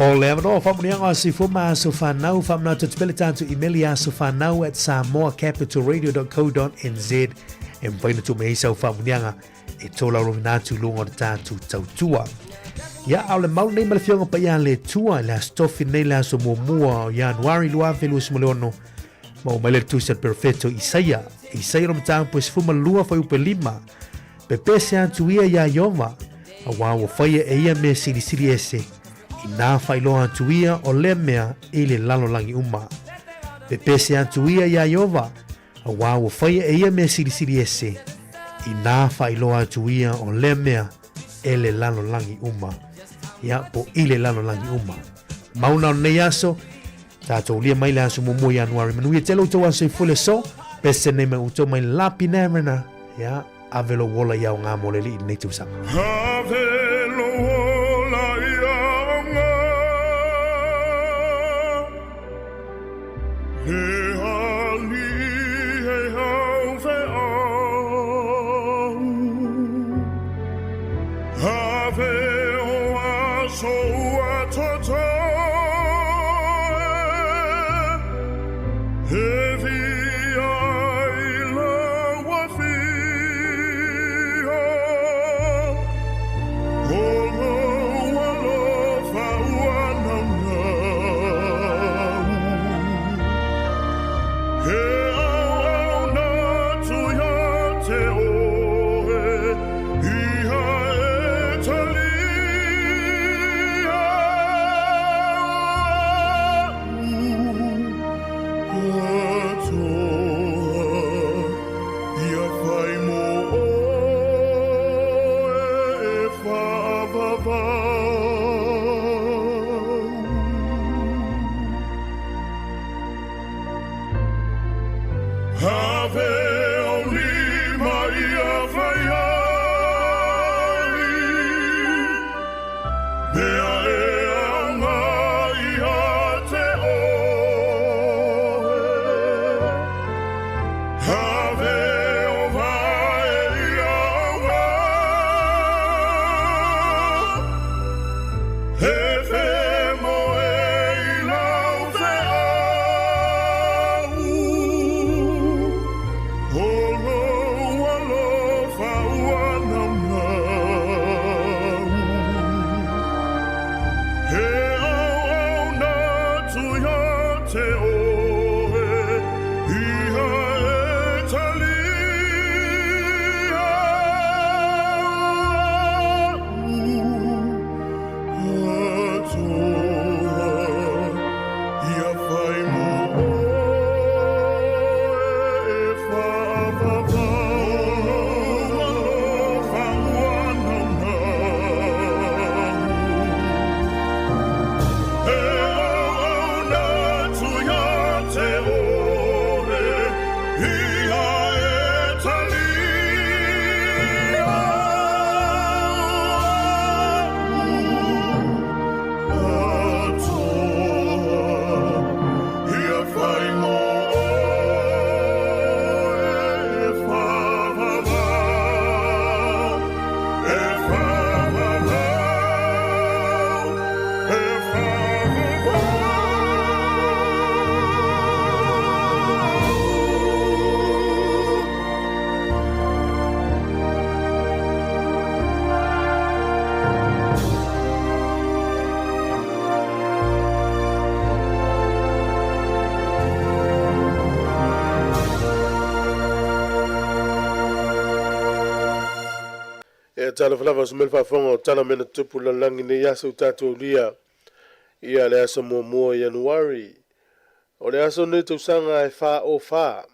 O le avanoa o faamanuiaga o Aso Soifua ma Aso Fanau, faamanatu atu pea le tatou imeli asofanau at samoacapitalradio.co.nz e mafai ona tuu mai ai sau faamanuiaga e tolaulauina atu i luga o le tatou tautua. Ia, a o le mau nei ma le Afioga Paia a le Atua i le aso tofi nei le aso muamua o Ianuari 2026, maua mai le tusi a le perofeto Isaia. Isaia lo mataupu e 12 fuaiupu e 5. Pepese atu ia iā Ieova, auā ua faia e ia mea silisili ese, inā faailoa atu ia o lea mea i le lalolagi uma. Pepese atu ia iā Ieova, auā ua faia e ia mea silisili ese, inā faailoa atu ia o lea mea e le lalolagi uma. Ia, po i le lalolagi uma. Mauna o lenei aso, tatou lia mai le aso muamua Ianuari. Manuia tele outou aso soifua le aso. Pese nei mai outou mai lapi nerena. Ia, ave lou ola i aoga mo le alii i lenei tausaga. Ave lou ola i aoga. Le alii e au feau. Ave o aso ua totoe. E via i lau afio. O lou alofa ua naunau. He auauna atu ia te oe, ia e talia au katoa, ia whai mō oe e whaavavau. Ave o lima ia whai ai, Mea e aoga ia te oe. Ave o vae ia aoga, E whemoe i lau feau, O lou alofa. Ia talofa lava se mea faafofoga o tala mea na tutupu i le lalolagi nei aso ua tatou aulia ia le aso muamua o Ianuari. O le aso lenei tausaga e 404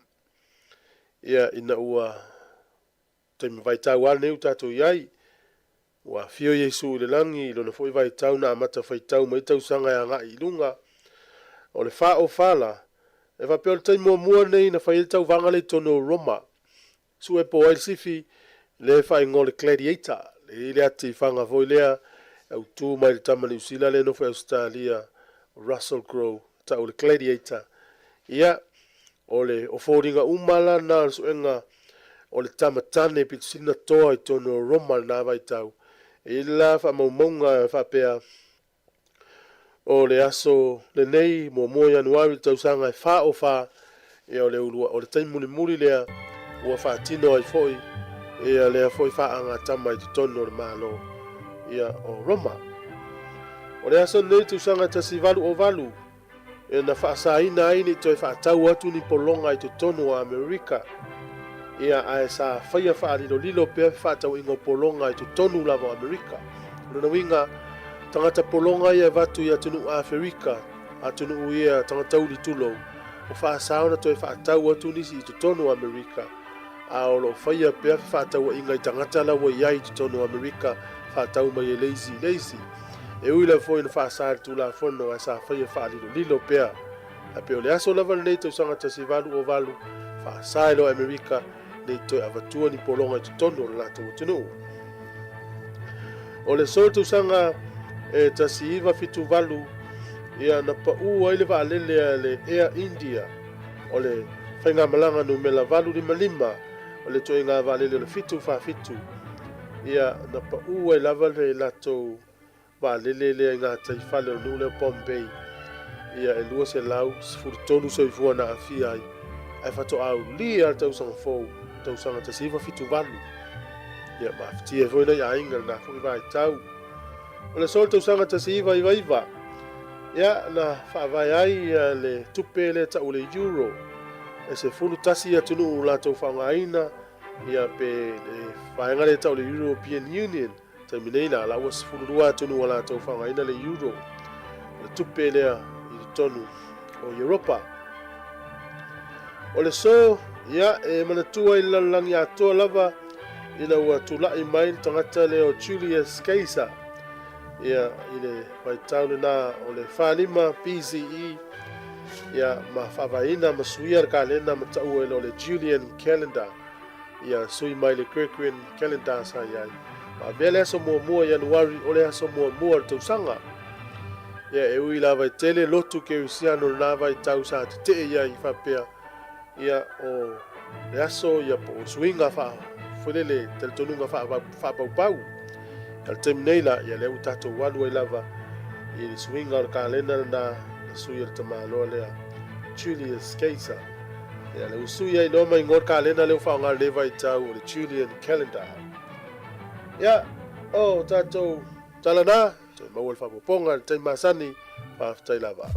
ia ina ua taimi vaitau lava lenei ua tatou i ai. Ua afio Iesu i le lagi i lona foi vaitau na amata faitau mai ai tausaga e agai i luga. O le 404 la, e faapea o le taimi muamua lenei na fai ai le tauvaga lea i totonu o Roma. Sue po o ai le sifi lea e faaigoa o le Gladiator, e i ai le atifaga foi lea e autu mai le tama Niu Sila lea e nofo i Ausetalia, Russell Crowe, tau o le Gladiator. Ia, o le o foliga uma la na o le suega o le tama tane pito sili ona toa i totonu o Roma i lena vaitau. E i ai la faamaumauga e faapea, O le aso lenei, muamua Ianuari i le tausaga e 404, ia o le ulua, o le taimi mulimuli lea ua faatino ai foi ia lea foi faagatama i totonu o le Malo ia o Roma. O le aso lenei i le tausaga 1808, ia na faasaina ai ne i toe faatau atu ni pologa i totonu o Amerika, ia ae sa faia faalilolilo pea fefaatauaiga o pologa i totonu lava o Amerika. O lona uiga, tagata pologa ia e avatu i atunuu Aferika, atunuu ia tagata uli tulou, ua faasa ona toe faatau atu nisi i totonu o Amerika, a o lo o faia pea fefaatauaiga i tagata la ua i ai i totonu o Amerika, faatau mai e le isi i le isi. E ui lava foi ina faasa e le Tulafono ae sa faia faalilolilo pea. Ae pei o le aso lava lenei tausaga 1808, faasa ai loa e Amerika ne i toe avatua ni pologa i totonu o le latou atunuu. O le aso tausaga e 1978, ia na pau ai le vaalele a le Air India o le faigamalaga numera 855 o le ituaiga vaalele o le 747, ia na pau ai lava le latou vaalele lea i gataifale o le nuu lea o Bombay, ia e 213 soifua na aafia ai, ae faatoa aulia le tausaga fou, tausaga 1978. Ia mafatia ai foi nai aiga i lena foi vaitau. O le aso o le tausaga 1999, ia na faavae ai ia le tupe lea tau o le euro, e 11 atunuu latou faaaogaina, ia pe le vaega lea tau o le European Union. Taimi nei la, la ua 12 atunuu ua latou faaaogaina le euro, o le tupe lea i totonu o Europa. O le so, ia, e manatua i le lalolagi atoa lava ina ua tulai mai le tagata lea o Julius Caesar, ia, i le vaitau lena o le 45 BCE, ia, ma faavaeina ma suia le kalena ma taua i lo le Julian Calendar. Ia sui mai le Gregorian Calendar sa i ai. Ma avea le aso muamua Ianuari o le aso muamua o le tausaga. Ia e ui lava e tele lotu kerisiano lena vaitau sa tetee i ai faapea, ia o le aso ia po o suiga faafuelele talitonuga faapaupau. A le taimi nei la, ia lea ua tatou alu ai lava i le suiga o le kalena lena na sui e le tamaloa lea Julius Caesar. Ia, lea ua sui ai loa ma igoa le kalena lea ua faaaoga i lenei vaitau o le Julian Calendar. Ia, o tatou tala na, toe maua le faaopoopoga i le taimi masani, faafetai lava.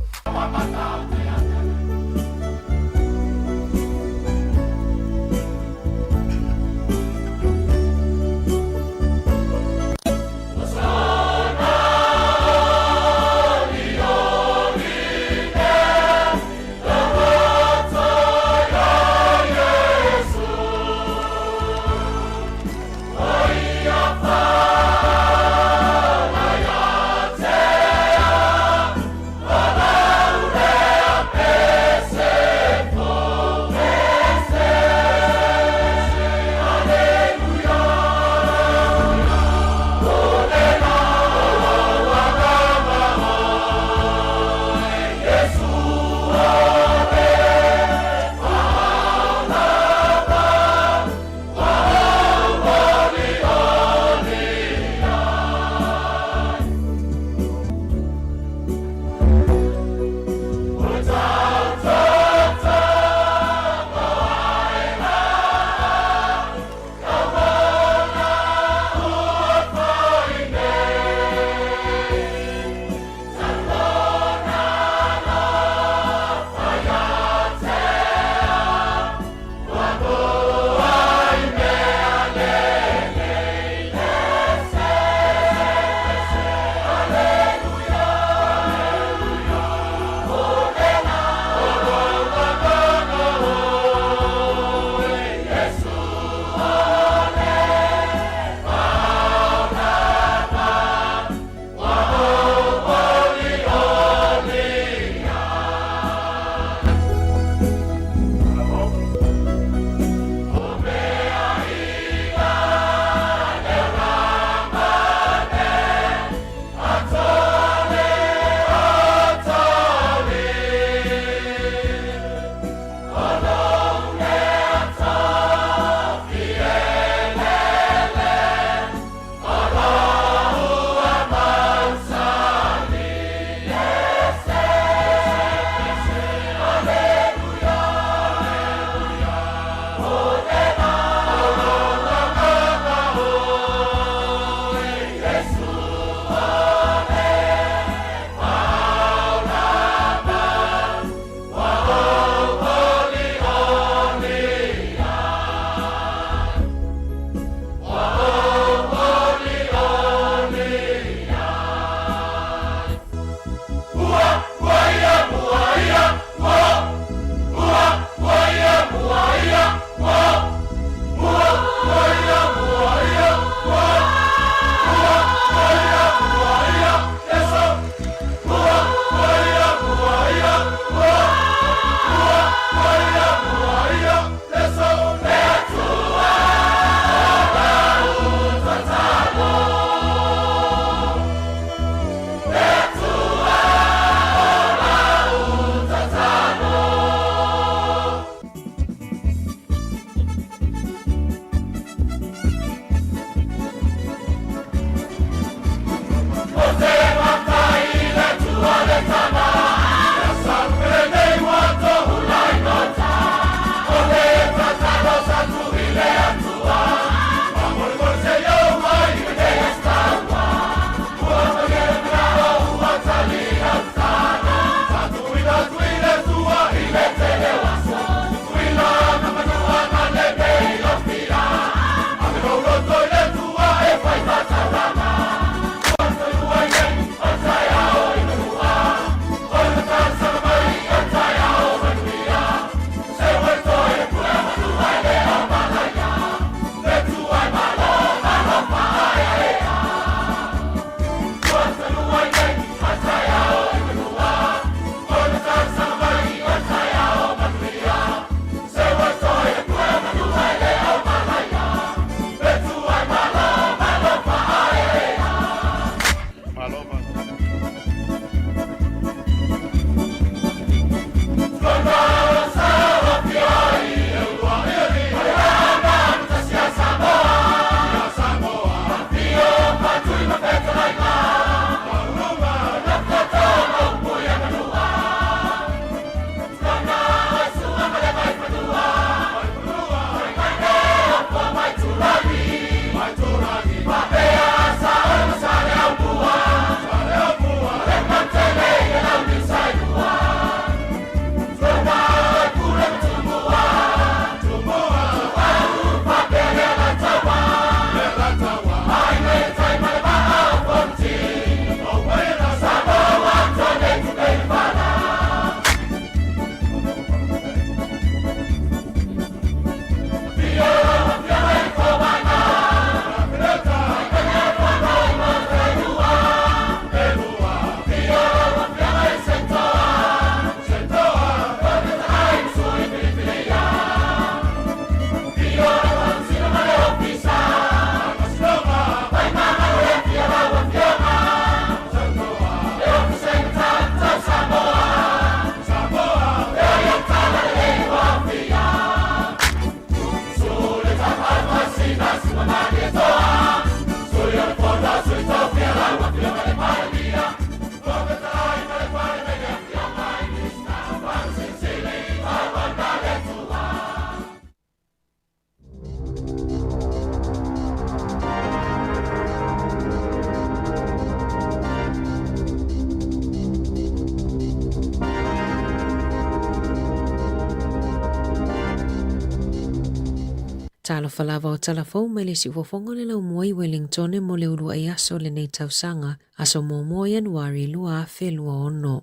Talofa lava o tala fou mai le siufofoga o le laumua i Wellingtone mo le uluai aso o lenei tausaga, aso muamua o Ianuari 2026.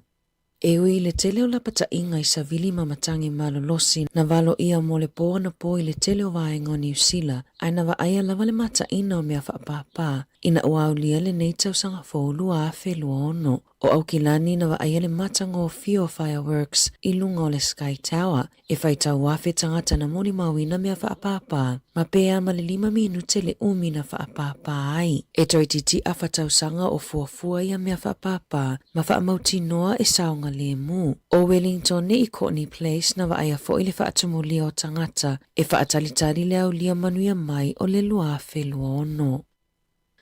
E ui i le tele o lapataiga i savili ma matagi malolosi na valoia mo le po anapo i le tele o vaega o Niu Sila, ae na vaaia lava le mataina o mea faapāpā ina ua aulia lenei tausaga fou 2026. O Aukilani na vaaia le matagofie o fireworks i luga o le Sky Tower, E faitau afe tagata na molimauina mea faapāpā, ma pēa ma le lima minute le umi na faapāpā ai. E toeitiiti afa tausaga o fuafua ia mea faapāpā ma faamautinoa e saogalemu. O Wellington i Courtenay Place na vaaia foi le faatumulia o tagata e faatalitali le aulia manuia mai o le 2026.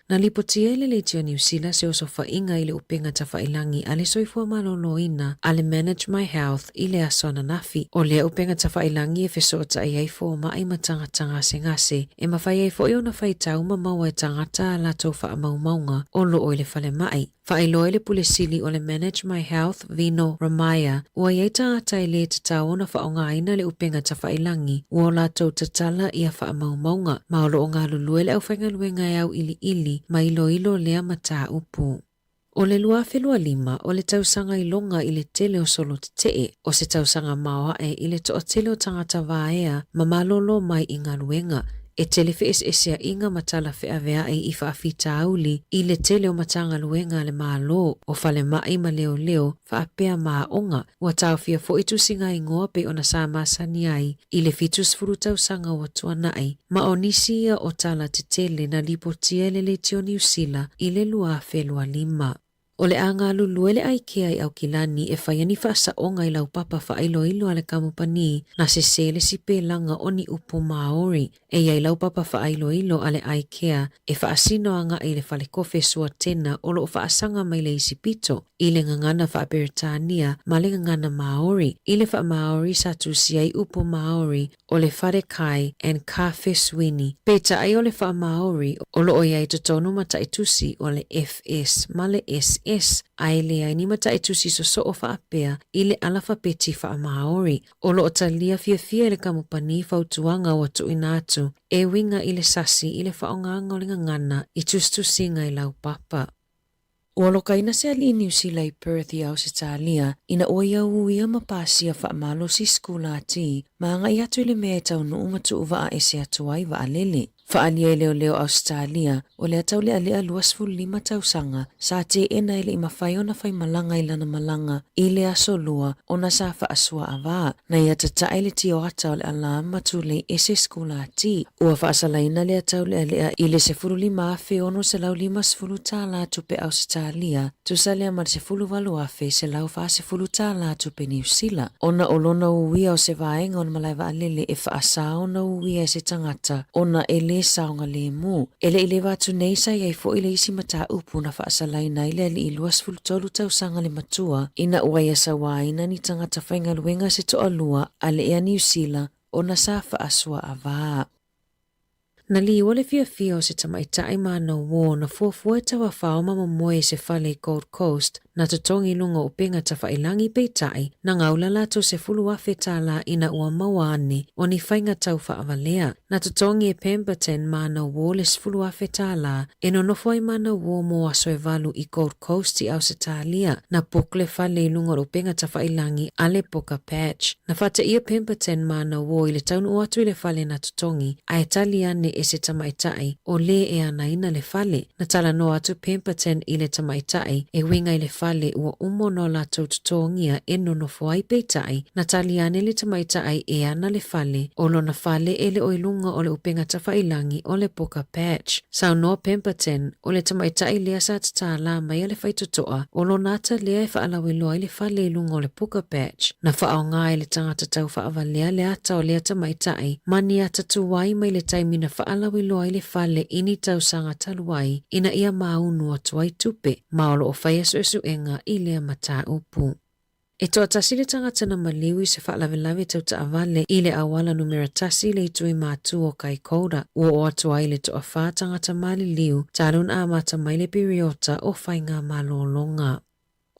Na lipotia e le Leitio Niu Sila se osofaiga i le upega tafailangi a le Soifua Maloloina a le Manage My Health i le aso ananafi. O lea upega tafailangi e fesootai ai fomai ma tagata gasegase, e mafai ai foi ona faitau ma maua e tagata a latou faamaumauga o loo i le falemai. Faailoa i le Pule Sili o le Manage My Health, Vino Ramaiah, ua i ai tagata e lē tatau ona faaaogaina le upega tafailangi ua o latou tatala ia faamaumauga, ma o lo o galulue le aufaigaluega e auiliili ma iloilo lea mataupu. O le 2025, o le tausaga iloga i le tele o solo tetee, o se tausaga maoae i le toatele o tagata vaea ma malolo mai i galuega, E tele feeseeseaiga ma tala feaveai i faafitauli i le tele o Matagaluega a le Malo, o falemai ma leoleo, faapea ma aoga. Ua taofia foi tusiga igoa pei ona sa masani ai i le 70 tausaga ua tuanai, ma o nisi ia o tala tetele na lipotia e le Leitio Niu Sila i le 2025. O le a galulue le Aikea i Aukilani e fai ai ni faasaoga i laupapa faailoilo a le kamupani na sesē le sipelaga o ni upu Māori. E i ai laupapa faailoilo a le Aikea e faasino agai i le falekofe suatena o lo o faasaga mai le isi pito, i le gagana faa-Beretania ma le gagana Māori. I le faa-Māori sa tusi ai upu Māori o le Wharekai and Kawhe Sweeney, peitai o le faa-Māori o lo o i ai i totonu mataitusi o le FS ma le SS, a e leai ni mataitusi sosoo faapea i le alafapeti faa-Māori. O lo o talia fiafia e le kamupani fautuaga ua tuuina atu e uiga i le sasi i le faaaogaga o le gagana i tusitusiga i laupapa. Ua lokaina se alii Niu Sila i Perth i Ausetalia ina ua ia uia ma pasia faamalosi sikulati ma agai atu i le mea e taunuu ma tuuvaa ese atu ai vaalele. Faaalia e leoleo Ausetalia, o lea taulealea 25 tausaga sa teena e le i mafai ona faimalaga i lana malaga i le aso lua ona sa faasuaavā. Na ia tatae le tioata o le alarm ma tulei ese sikulati. Ua faasalaina lea taulealea i le $15,650 tālā tupe Ausetalia, tusa lea ma le $18,140 tālā tupe Niu Sila. Ona o lona uia o se vaega o le malae vaalele e faasā ona uia e se tagata ona e lē saogalemu. E le i leva atu nei sa i ai foi le isi mataupu na faasalaina ai le alii 23 tausaga le matua ina ua ia sauaina ni tagata faigaluega se toalua a le Ea Niu Sila ona sa faasuaavā. Na liua le fiafia o se tamaitai manauō na fuafua e tauawhao ma momoe i se fale i Gold Coast na totogi i luga o upega tafailangi peitai na gaula latou 10,000 tālā ina ua maua ane o ni faiga tau faavalea. Na totogi e Pemberton manauō le 10,000 tālā e nonofo ai manauō mō aso e valu i Gold Coast i Ausetalia. Na book le fale i luga o le upega tafailangi a le Book a Patch. Na faateia Pemberton manauō i le taunuu atu i le fale na totogi, ae tali ane e se tamaitai o lē e anaina le fale. Na talanoa atu Pemberton i le tamaitai e uiga i le fale ua uma ona o latou totogia e nonofo ai peitai, na tali ane le tamaitai e ana le fale, o lona fale e le o i luga o le upega tafailangi o le Book a Patch. Saunoa Pemberton, o le tamaitai lea sa tatala mai a le faitotoa, o lona ata lea e faalauiloa ai le fale i luga o le Book a Patch. Na faaaoga e le tagata tau faavalea le ata o lea tamaitai ma ni ata tuai mai le taimi na faalauiloa ai le fale i ni tausaga talu ai ina ia māunu atu ai tupe, ma o lo o faia suesuega i lea mataupu. E toatasi le tagata na maliu i se faalavelave tau taavale i le auala numera tasi i le itu i Matu o Kaikoura. Ua oo atu ai le toawhā tagata maliliu talu na amata mai le piriota o faigamalologa.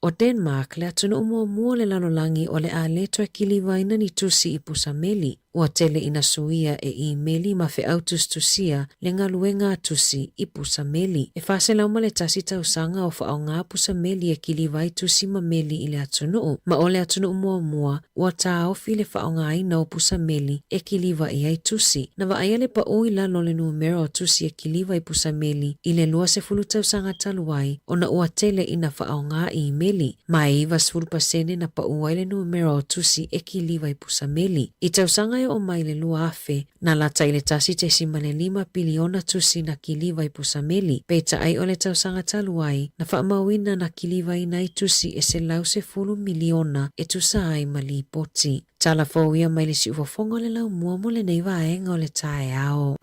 O Denmark le atunuu muamua o le lalolagi o le a le toe kilivaina ni tusi i pusa meli. Ua tele ina suia e imeli ma feau tusitusia le galuega a tusi i pusa meli. E 401 tausaga o faaaoga pusa meli e kiliva ai tusi ma meli i le atunuu, ma o le atunuu muamua ua taofi le faaaogaina o pusa meli e kiliva i ai tusi. Na vaaia le paʻu i lalo o le numera o tusi e kiliva i pusa meli i le 20 tausaga talu ai ona ua tele ina faaaoga imeli, ma e 90% na paʻu ai le numera o tusi e kiliva i pusa meli. I tausaga e oo mai i le 2000, na lata i le 1.5 piliona tusi na kiliva i pusa meli. Peitai o le tausaga talu ai, na faamauina na kilivaina ai tusi e 110 miliona e tusa ai ma lipoti. Tala fou ia mai le siufofoga o le laumua mo lenei vaega o le taeao.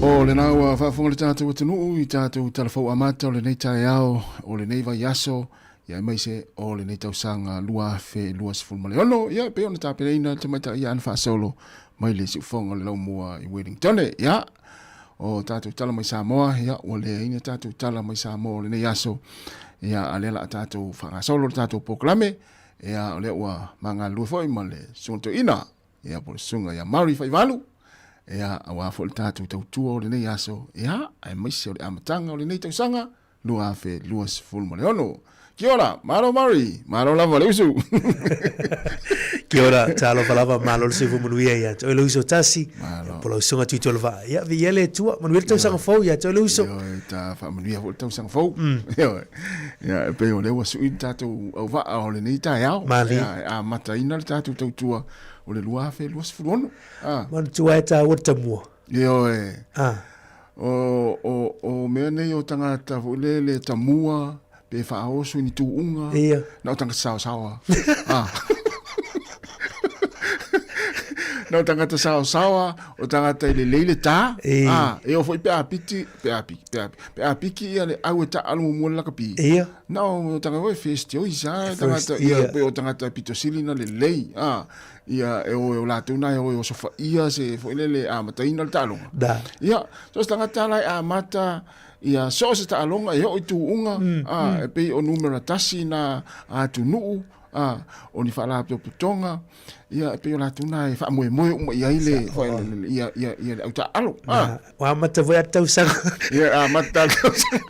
O lena ua faafofoga le tatou atunuu i tatou talafou amata o lenei taeao o lenei vaiaso ia aemaise o lenei tausaga 2026. Ia, e pei ona tapenaina le tamaitai ia Ana Faasolo mai le siufofoga o le Laumua i Wellington. Ia, o tatou tala mai Samoa, ia, ua leai ni tatou tala mai Samoa o lenei aso. Ia, a lea la a tatou faagasolo le tatou polokalame. Ia, o lea ua magalulue foi ma le susuga toeaina, ia, po o le susuga ia Mary Faivalu. Ia, aua foi le tatou tautua o lenei aso, ia, aemaise o le amataga o lenei tausaga 2026. Kia ora, malo Mary, malo lava le usu. Kia ora, talofa lava, malo le soifua manuia ia te oe le uso tasi, po lau susuga Tuitola Vaa. Ia, viia le Atua, manuia le tausaga fou ia te oe le uso. Ioe, ta faamanuia foi le tausaga fou. Ioe. Ia, e pei o lea ua sui le tatou auvaa o lenei taeao. Malie. Ia, e amataina le tatou tautua o le 2026. Ah. Manatua e tāua le tamua. Ioe. Ah. O, o, o mea nei o tagata foi lele tamua pe faaoso i ni tuuga. Ia. Na o tagata saosaoa. ah. Na o tagata saosaoa, o tagata e lelei le tā. E. Ah, e o foi pe a piti, pe a piki, pe a, pe a piki ia le au e taalo muamua le lakapi. Ia. Na o tagata foi first choice, ah, First, tagata, ia, ia. pe o tagata pito sili na lelei. Ah. Ia, e o e o latou na e o e osofaia se foi lele amataina le taaloga. Da. Ia, so se tagata la e amata ia so o se taaloga e oo i tuuga, a, e pei o numera tasi na atunuu, a, o ni faalapotopotoga, ia, e pei o latou na e faamoemoe uma i ai le, foi lele, ia, ia, ia le au taaalo. A. Ua amata foi a tausaga. Ia, amata le tausaga.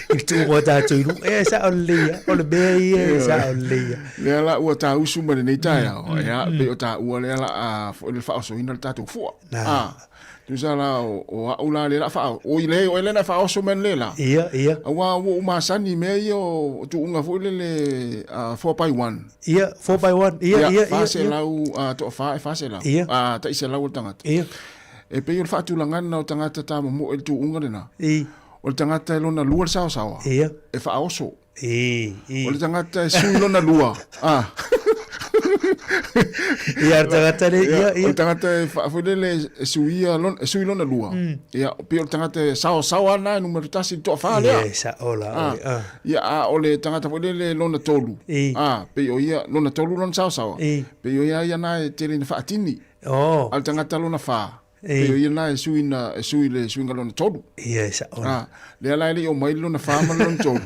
I le tuuga o tatou i luga. E sao lelei lava. O le mea ia e sao lelei lava. Lea la ua tausu ma lenei taeao, ia, pei o taua lea la a foi le faaosoina le tatou fua. A, tusa la o, o au la lea la faa, o i le, o ele na faaoso mai le la. Ia, ia. Aua ua ou masani i mea ia o tuuga foi lele, 4 by 1. Ia, 4 by 1. Ia, ia, ia. 400, toafa e 400. Ia. Tai selau o le tagata. Ia. E pei o le faatulagana o tagata tamomoe i le tuuga lena. I. O le tagata e lona lua le saosaoa. Ia. E faaoso. I, i. O le tagata e sui lona lua. Ah. Ia, le tagata le, ia, ia. O le tagata e foi lele e suia lona, e sui lona lua. Ia, pei o le tagata e saosaoa na e numera tasi i le toafa lea. Ia, sao la oe. Ah. Ia, a o le tagata foi lele lona tolu. I. Ah, pei o ia, lona tolu lona saosaoa. I. Pei o ia ia na e tele ina faatini. Oh. A le tagata lona fa. Pei o ia na e sui na e sui le suiga lona tolu. Ia e sao. Ah, lea la e le i omai le lona fa ma le lona tolu.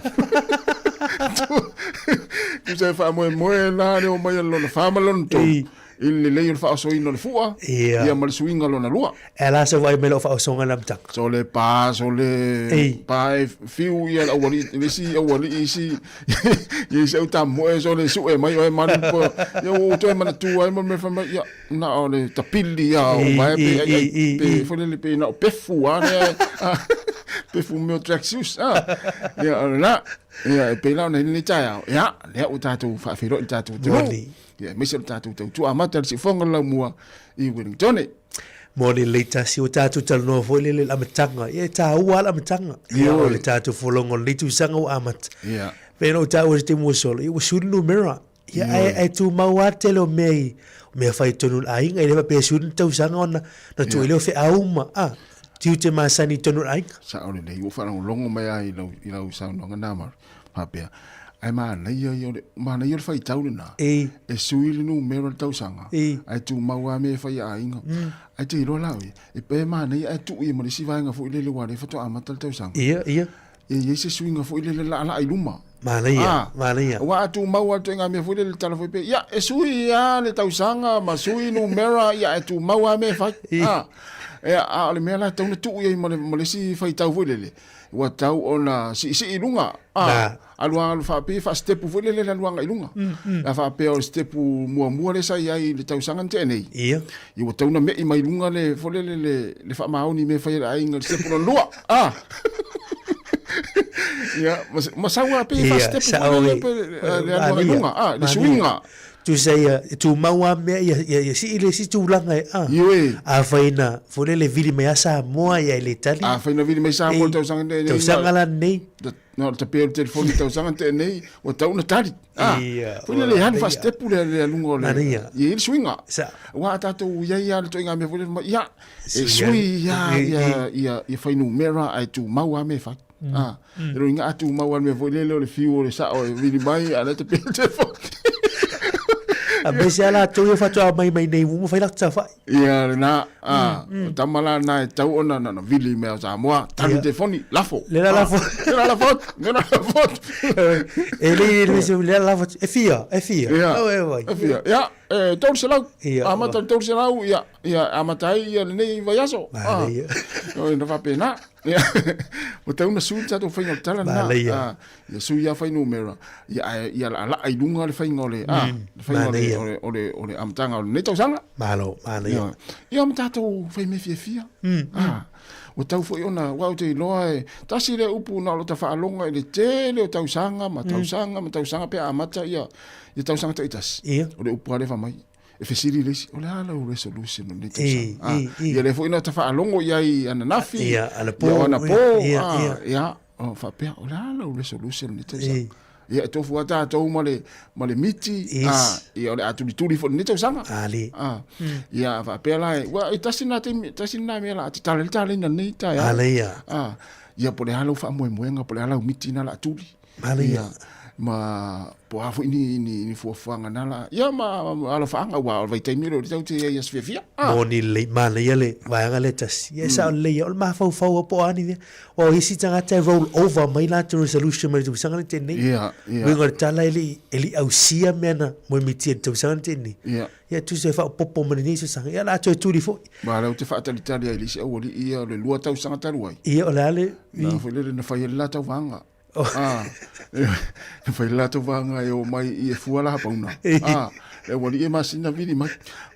Tusa e faamoemoe la le omai a le lona fa ma le lona tolu. I le lelei o le faaosoina o le fua. Ia. Ma le suiga lona lua. E la se vaai mai lau faaosoga i le amataga. So le pa, so le Ei. pa e fiu ia le aualii, le isi aualii isi, ia isi au tamoe, so le sue mai oe malu po, ia ua ou toe manatua ai ma le mea fai mai, ia, na o le tapili ia o vae pe ai ai, pe foi lele pe na o pefu a lea, pefu mea o tracksuits, a, ia o lena, ia e pei la ona i lenei taeao, ia, lea ua tatou faafeiloai i le tatou atunuu, ia aemaise o le tatou tautua amata i le siufofoga o le laumua i Wellington. Mo le lelei tasi o tatou talanoa foi lele i le amataga. Ia e taua lava le amataga. Ia o le tatou folauga o lenei tausaga ua amata. Ia. Pei ona ou taua i se taimi ua sola, ia ua sui le numera. Ia ae, ae tumau lava le tele o mea i mea fai i totonu o le aiga. E le faapea e sui le tausaga ona na tuu ai lea o feau ma a, tiute masani i totonu o le aiga. Sao lelei, ua ou faalogologo mai lava i lau, i lau saunoaga na Maru, faapea, Ae manaia ia o le, manaia o le faitau lena. E. E sui le numera o le tausaga. E. Ae tumau lava mea e fai a aiga. Ae te iloa la oe, e pe manaia ae tuu ia ma le isi vaega foi lele aua o lea faatoa amata le tausaga. Ia, ia. E i ai se suiga foi lele laalaa i luma. Manaia, Ah, manaia. Aua a tumau lava le ituaiga mea foi lele tala foi pe, ia, e sui lava le tausaga ma sui numera, ia, ae tumau lava mea e fai. Ah, ia, a o le mea la e tatau ona tuu i ai ma le, ma le isi faitau foi lele, ua tatau ona siisii i luga. Ah, alu alu faapea faa-stepu foi lele le alu agai i luga. A faapea o le stepu muamua lea sa i ai i le tausaga na tea nei. Ia. Ia ua tatau ona me'i mai luga le foi lele le, le faamaoni i mea e fai e le aiga i le stepu lona lua. Ah. Ia, ma sau lava pei e faa-stepu foi lele pe le alu agai i luga. Ah, le suiga. Tusa ia, e tumau lava mea ia, ia, ia sii le isi tulaga e, ah. Ioe. Afai na, foi lele vili mai a Samoa ia e le tali. Afai na vili mai Samoa i le tausaga nei. Tausaga la nei. Na o le tapea o le telefoni i le tausaga na tea nei, ua tatau ona tali. Ah, Ia, foi lele e alu faasetepu le, le aluga o le, Manaia. ia i ai le suiga. Sa. Aua a tatou i ai lava le ituaiga mea foi lele, ia, e Sui sui ai. lava ia, ia, ia fuainumera ae tumau lava mea e fai. Ah, e lona uiga a tumau lava le mea foi lele o le fiu o le sao e vili mai, a o la e tapea le telefoni. Aemaise lava latou ia faatoa mai mai nei ua fai latou saofai. Ia lena, a, o tama la lena e tatau ona na ona vili mai o Samoa, tali le telefoni, lafo. Le la lafo. Le la lafo atu, le la lafo atu. E le le se le la lafo atu. E fia, e fia. Ia, Oh, e vai. e fia. Ia, e 300. Ia. Amata le 300, ia, ia amata ai ia lenei vaiaso. Manaia. Oi, na faapena. Ia, ua tatau ona sui le tatou faiga o le tala lena. Manaia. Ah, ia sui lava fuainumera, ia ae ia laalaa i luga le faiga o le, ah, le faiga o le, Manaia. o le, o le, o le amataga o lenei tausaga. Malo, manaia. Ia, ia ma tatou fai mea fiafia. Ah, ua tatau foi ona, aua ou te iloa e, tasi lea upu na o lota faaloga i le tele o tausaga ma tausaga ma tausaga pe a amata ia, ia tausaga taitasi. Ia. O le upu lava lea fai mai, e fesili le isi, o le a lau resolution o lenei tausaga? E, Ah, e, e. ia lea foi na ta faalogo i ai ananafi, Ia, anapo, ia, o anapo, ia, ah, ia. ia, o, faapea, o le a lau resolution o lenei tausaga? E. Ia, e tofu lava tatou ma le, ma le miti, Yes. ah, ia, o le a tulituli foi i lenei tausaga. Ali. Ah, ia, faapea la, e, ua, e tasi lena taimi, tasi lena mea la a tatala ai le talaiga i lenei taeao. Ale ia. Ah, ia, po o le a lau faamoemoega, po o le a lau miti lena o le a tuli. Ale ia. Ma po o a foi ni, ni, ni fuafuaga na la. Ia ma, ma alofaaga aua o le vaitaimi lea o lea tatou te i ai i aso fiafia. Ah. Moni lelei, manaia le vaega lea tasi. Ia e sao lelei ia, o le mafaufau lava po o a ni mea. Aua o isi tagata e roll over mai latou resolution mai le tausaga lea tei nei. Ia, ia. Uiga o le tala e le i, e le i ausia mea na moemitia i le tausaga lea tei nei. Ia. Ia tusa e faaopoopo ma lenei tausaga. Ia o le a toe tuli foi. Ma o lea ou te faatalitali ai i le isi aualii ia o le 2 tausaga talu ai. Ia o le a le... Na foi lele na fai ai le latou vaega. Ah, na fai le latou vaega e o mai i e fua la pauna. Ah, le aualii e masina vili mai,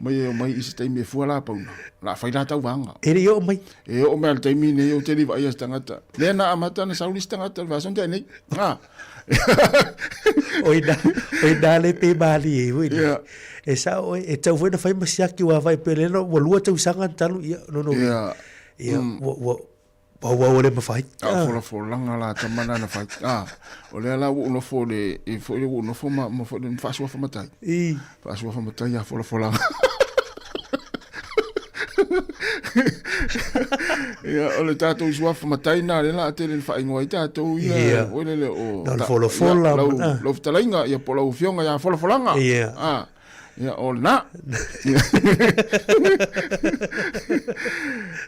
mai e o mai i se taimi e fua la pauna. O le a fai latou vaega. E le i oo mai. E oo mai lava i le taimi lenei ou te le i vaaia se tagata. Lea na amata ona sau le isi tagata i le vaiaso na tea nei. Ah. O ina, o ina le pe malie foi lea. Ia. E sao oe, e tatau foi ona fai ma siaki aua faapea lea ua 2 tausaga talu, ia, lona uiga. Ia. Ia, ua, ua, Auau o le mawhai. A o folafolaga la tama na na fai. A, o lea la ua ou nofo le, e foi le ua ou nofo ma, ma foi le faasuafa matai. I. Faasuafa matai a folafolaga. Ia, o le tatou suafa matai na lea la a tele na faaigoa ai tatou ia, Ia. foi lele o... Na o le folafola Ia, lau, ma- lau fetalaiga, ia po o lau afioga ia folafolaga. Ia. A, Ia, o lena.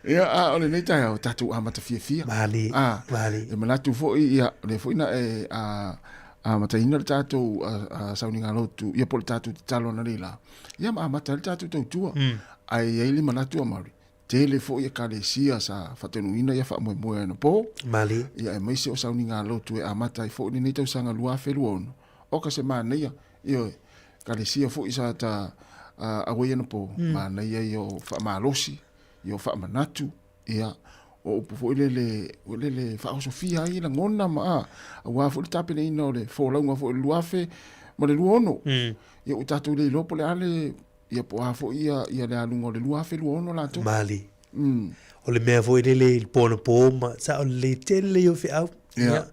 Ia, a o lenei taeao, tatou amata fiafia. Mali, A, mali. E manatu foi, ia, o lea foi na e a, amataina le tatou a, a, sauniga lotu, ia po o le tatou tatalo analeila. Ia, ma amata ai le tatou tautua. Ae i ai le manatu a Maori, tele foi ekalesia sa faataunuuina ia faamoemoe anapo. Mali. Ia, aemaise o sauniga lotu e amata ai foi lenei tausaga 2026. Oka se manaia, ioe, ekalesia foi sa ta auai anapo, manaia ia o faamalosi, ia o faamanatu, ia, o upu foi lele, foi lele faaosofia ai lagona ma, a, aua foi le tapenaina o le folauga foi o le 2026. Ia ua tatou le iloa po o le a le, ia po o a foi ia, ia le aluga o le 2026 latou. Mali. O le mea foi lele i le po anapo ma sao lelei tele ia o feau. Ia.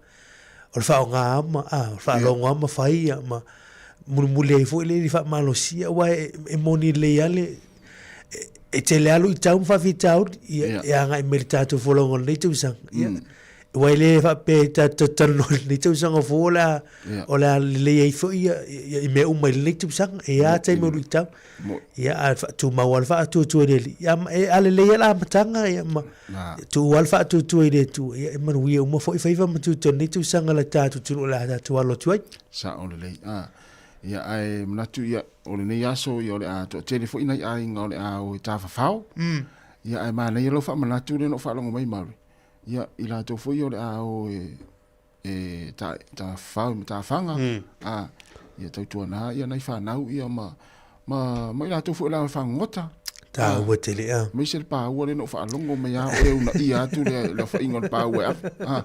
O le faaaoga ma, a, o le faalogo lava ma fai ia ma mulimuli ai foi lele i faamalosia aua e, e moni lelei lava le, e, e tele lava luitau ma faafitauli ia, e agai mai i le tatou folauga o lenei tausaga. Ia. Ua e le faapea i tatou talanoa i lenei tausaga fou o le a, o le a lelei ai foi ia, ia, i mea uma i lenei tausaga. E a taimi o luitau. Ia, a faatumau lava le faatuatua i le Alii. Ia, e, a lelei lava le amataga, ia, ma tuu lava le faatuatua i le Atua, ia, e manuia uma foi faiva ma tiute o lenei tausaga i le tatou atunuu o le a tatou alo atu ai. Sao lelei. A, ia, ae manatu, ia, o lenei aso, ia, o le a toatele foi nai aiga o le a o e tafafao. Ia, ae manaia lau faamanatu lea na ou faalogo mai Mary. Ia, i latou foi o le a o e, e ta, tafafao i matafaga, mm. a, ia tautuana ia nai whanau ia ma, ma, ma i latou foi o le a o e fagogota. Tāua tele a. Aemaise le pāua lea na ou faalogo mai a oe una ia atu le, le afaina o le pāua e ave. Ah.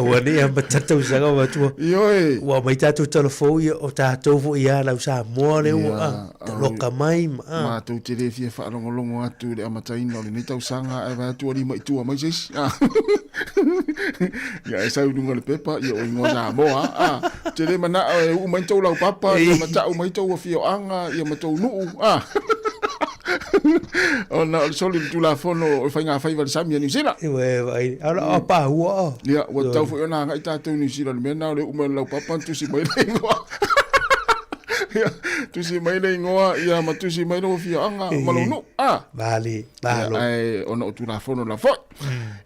Aua ne i amata tausaga o atua. Ioe. Ua mai tatou talafou ia o tatou foi ia lau Samoa le ua a, taloka mai ma a. Matou te le fia faalogologo atu i le amataina o lenei tausaga ae vaai atu ua lima i tua mai se isi. Ah. Ia e sau i luga o le pepa ia o igoa Samoa. Ah. Te le manao e uu mai tou laupapa ia ma tau mai tou afioaga ia ma tou nuu. Ah. Ona o le soli le Tulafono o le Faiga Faiva i le Sami a Niu Sila. Ua e vaai, a o pahua o. Ia, ua tatau foi ona agai tatou i Niu Sila, le mea lena o le uu mai o le laupapa na tusi mai le igoa. Ia, tusi mai le igoa, ia ma tusi mai lou afioaga ma lou nuu. Ah. Vale, valo. Ia, ae ona o Tulafono la foi.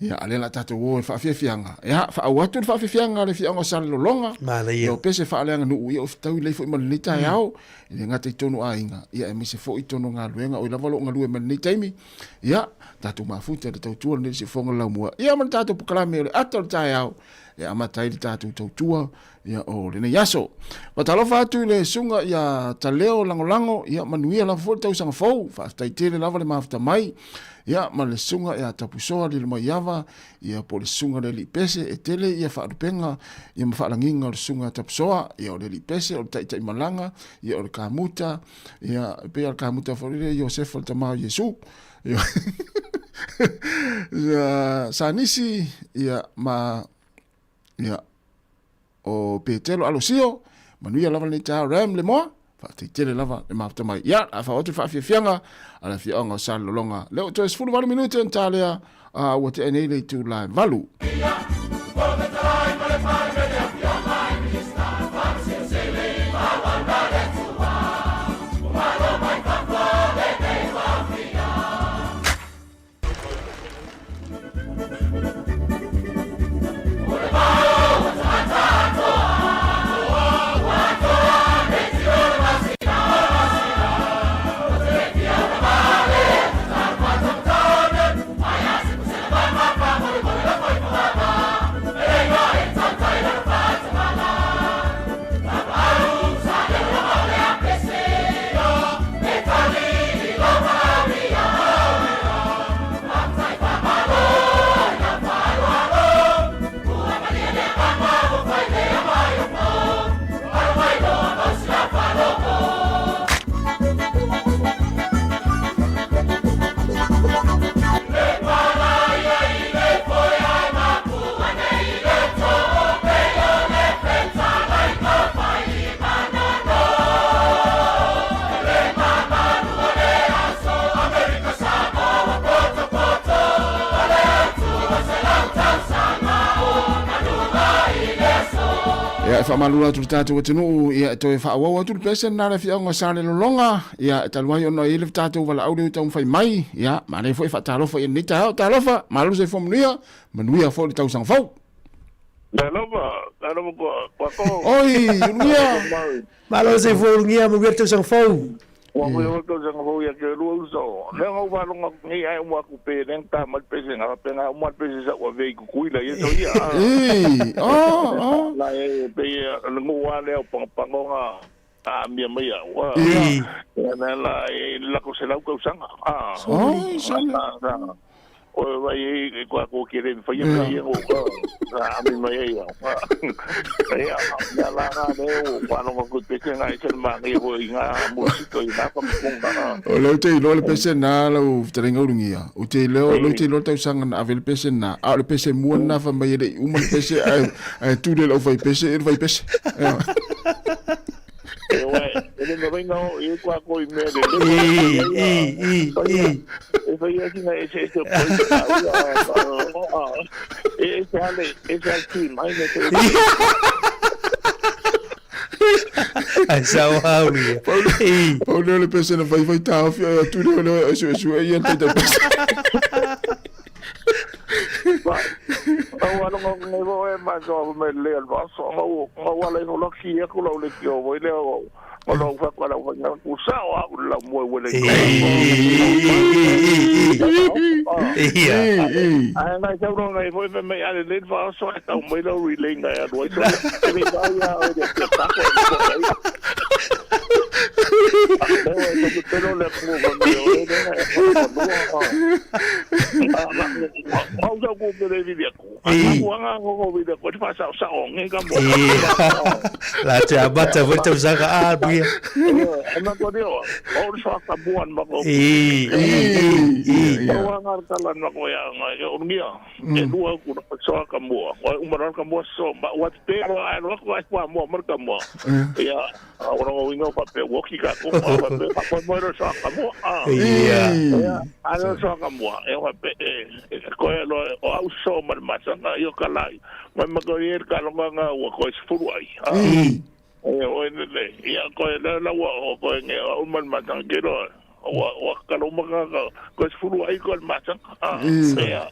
Ia, a lea la tatou o i faafiafiaga. Ia, faaauau atu le faafiafiaga a le afioaga o Salelologa. Manaia. Ia, o pese faaleaganuu, ia o fetaui lelei foi ma lenei taeao. E le gata i tonu aiga, ia aemaise foi tonu galuega, oi lava o lo o galue mai lenei taimi. Ia, tatou mafuta i le tautua lenei siufofoga o le laumua. Ia ma le tatou polokalame o le ata o le taeao e amata ai le tatou tautua ia o lenei aso. Faatalofa atu i le susuga ia Taleo Lagolago, ia manuia lava foi le tausaga fou. Faafetai tele lava le mafuta mai. Ia ma le susuga ia Tapusoa Lilomaiava, ia po o le susuga le alii pese, e tele ia faalupega ia ma faalagiga o le susuga Tapusoa, ia o le alii pese, o le taitaimalaga, ia o le kamuta, ia e pei lava o le kamuta foi lele Iosefa le tama o Iesu. Ia, ia Sanisi, ia ma ia o Petelo Alosio, manuia lava lenei taeao Ram Lemoa, faafetai tele lava le mafuta mai. Ia, a faaoo atu le faafiafiaga a le afioaga o Salelologa. Lea ua toe 18 minute ona ta lea, a ua tea nei le itula e 8. Ia, e faamalulu atu le tatou atunuu, ia, e toe faaauau atu le pese lena a le afioaga o Salelologa, ia, e talu ai ona e i ai le tatou valaau lea ua taumafai mai, ia, manaia foi e faatalofa i lenei taeao. Talofa, malo le soifua manuia, manuia foi le tausaga fou. Talofa, talofa kua, kua ko. Oi, Ulugia. Malo le soifua Ulugia, manuia le tausaga fou. Ua mui o tausaga fou ia ke lua uso. Lea ngau whalonga nei ai uma aku pe leng ta mai pese nga pe nga uma pese sa ua vei kukuila ia to ia. Ei, oh, oh. La e pe le ngua lea o pangapangonga a mia mai au. Ia. Ia na la e la ko se lau tausaga. Ah. Oi, sale. O vai e kua ko ke re whai mai ia o ka. A mi mai ia. Ia ia la nga le o kwa no ko te te nga e ma ngi ho i nga musiko i nga pa punga. O lea ou te iloa le pese na lau fetalaiga ulugia. Ou te iloa, lea ou te iloa le tausaga na ave le pese na, a o le pese mua lena fai mai e le i uma le pese ae ae tuli e le aufaipese i le faipese. E oe, e le mawai na o e kua ko i mea le le. I, i, i. E whai a sina e se e se poi. se ale, e se ale tui mai le te. Ai sao hau ia. I. Pau lea o le pese na faifai taofi ai atu lea o lea e suesue ia le taitai pese. Au alo ngau ngai vo e ma so me le al vaso ngau ngau ala i hola ki aku lau le ki o voi le o o lau fa kwa lau fa ku sa o au lau mo wele I. Ia. Ai ngai sau no ngai voi me me ale le vaso e tau mai lau relay ngai adu ai so le ba ia o le te ta ko Pero le ku ko me o le ne au sa ku pere vi ku. Aku anga ko vi ko te fa sa sa o ngai ka mo. I. La te amata foi tausaga a buia. Ana ko dio. O sa ka buan ma ko. I. I. I. O anga kala na ko ya ngai o ngia. E lua ku sa ka mua. O umara ka mua so ma wa te ro ai ro ko ai kwa mua mar ka mua. Ya o ro ingo pa pe woki ka ko pa pe pa ko mo ro sa ka mua. Ia. Ya ana sa ka mua. E wa pe e ko e lo o au so mar masanga yo kalai. Ma ma ko ye ka lo nga wa ko sfuru ai. I. E o e le ia ko e la wa o ko e nge o man masanga ke ro. Wa wa ka lo maka ka ko sfuru ai ko masanga. Ya.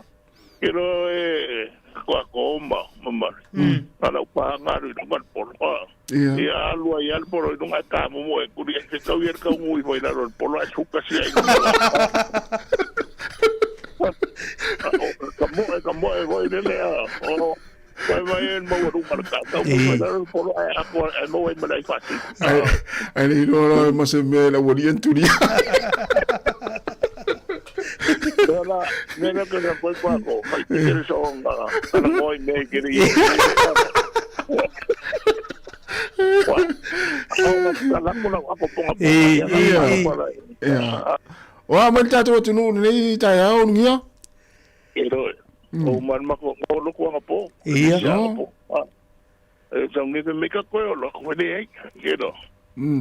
Ke ro e ko ko ma ma. Ala pa ngaru no man por. Ia. Ia alua ia al poro i nunga ka mo e kuri e te kau ia ka ngui foi la ro polo a suka si ai. Ka mo e ka mo e voi le le a. O Vai vai e mau ru mar ka ka mo la ro polo a ko e no e mala i fasi. Ai le hino roa ma se mea la wali enturia. La me la ka ko ko ko mai te kere so nga ana moi me kere i. Wa. O ka la ko la ko ponga. I. I. Ia. O a mai le tātou atunuu lenei taeao ngia. E ro. O man mako o loko anga po. Ia. E sa ngi me ka ko lo ko le ai. Ke ro.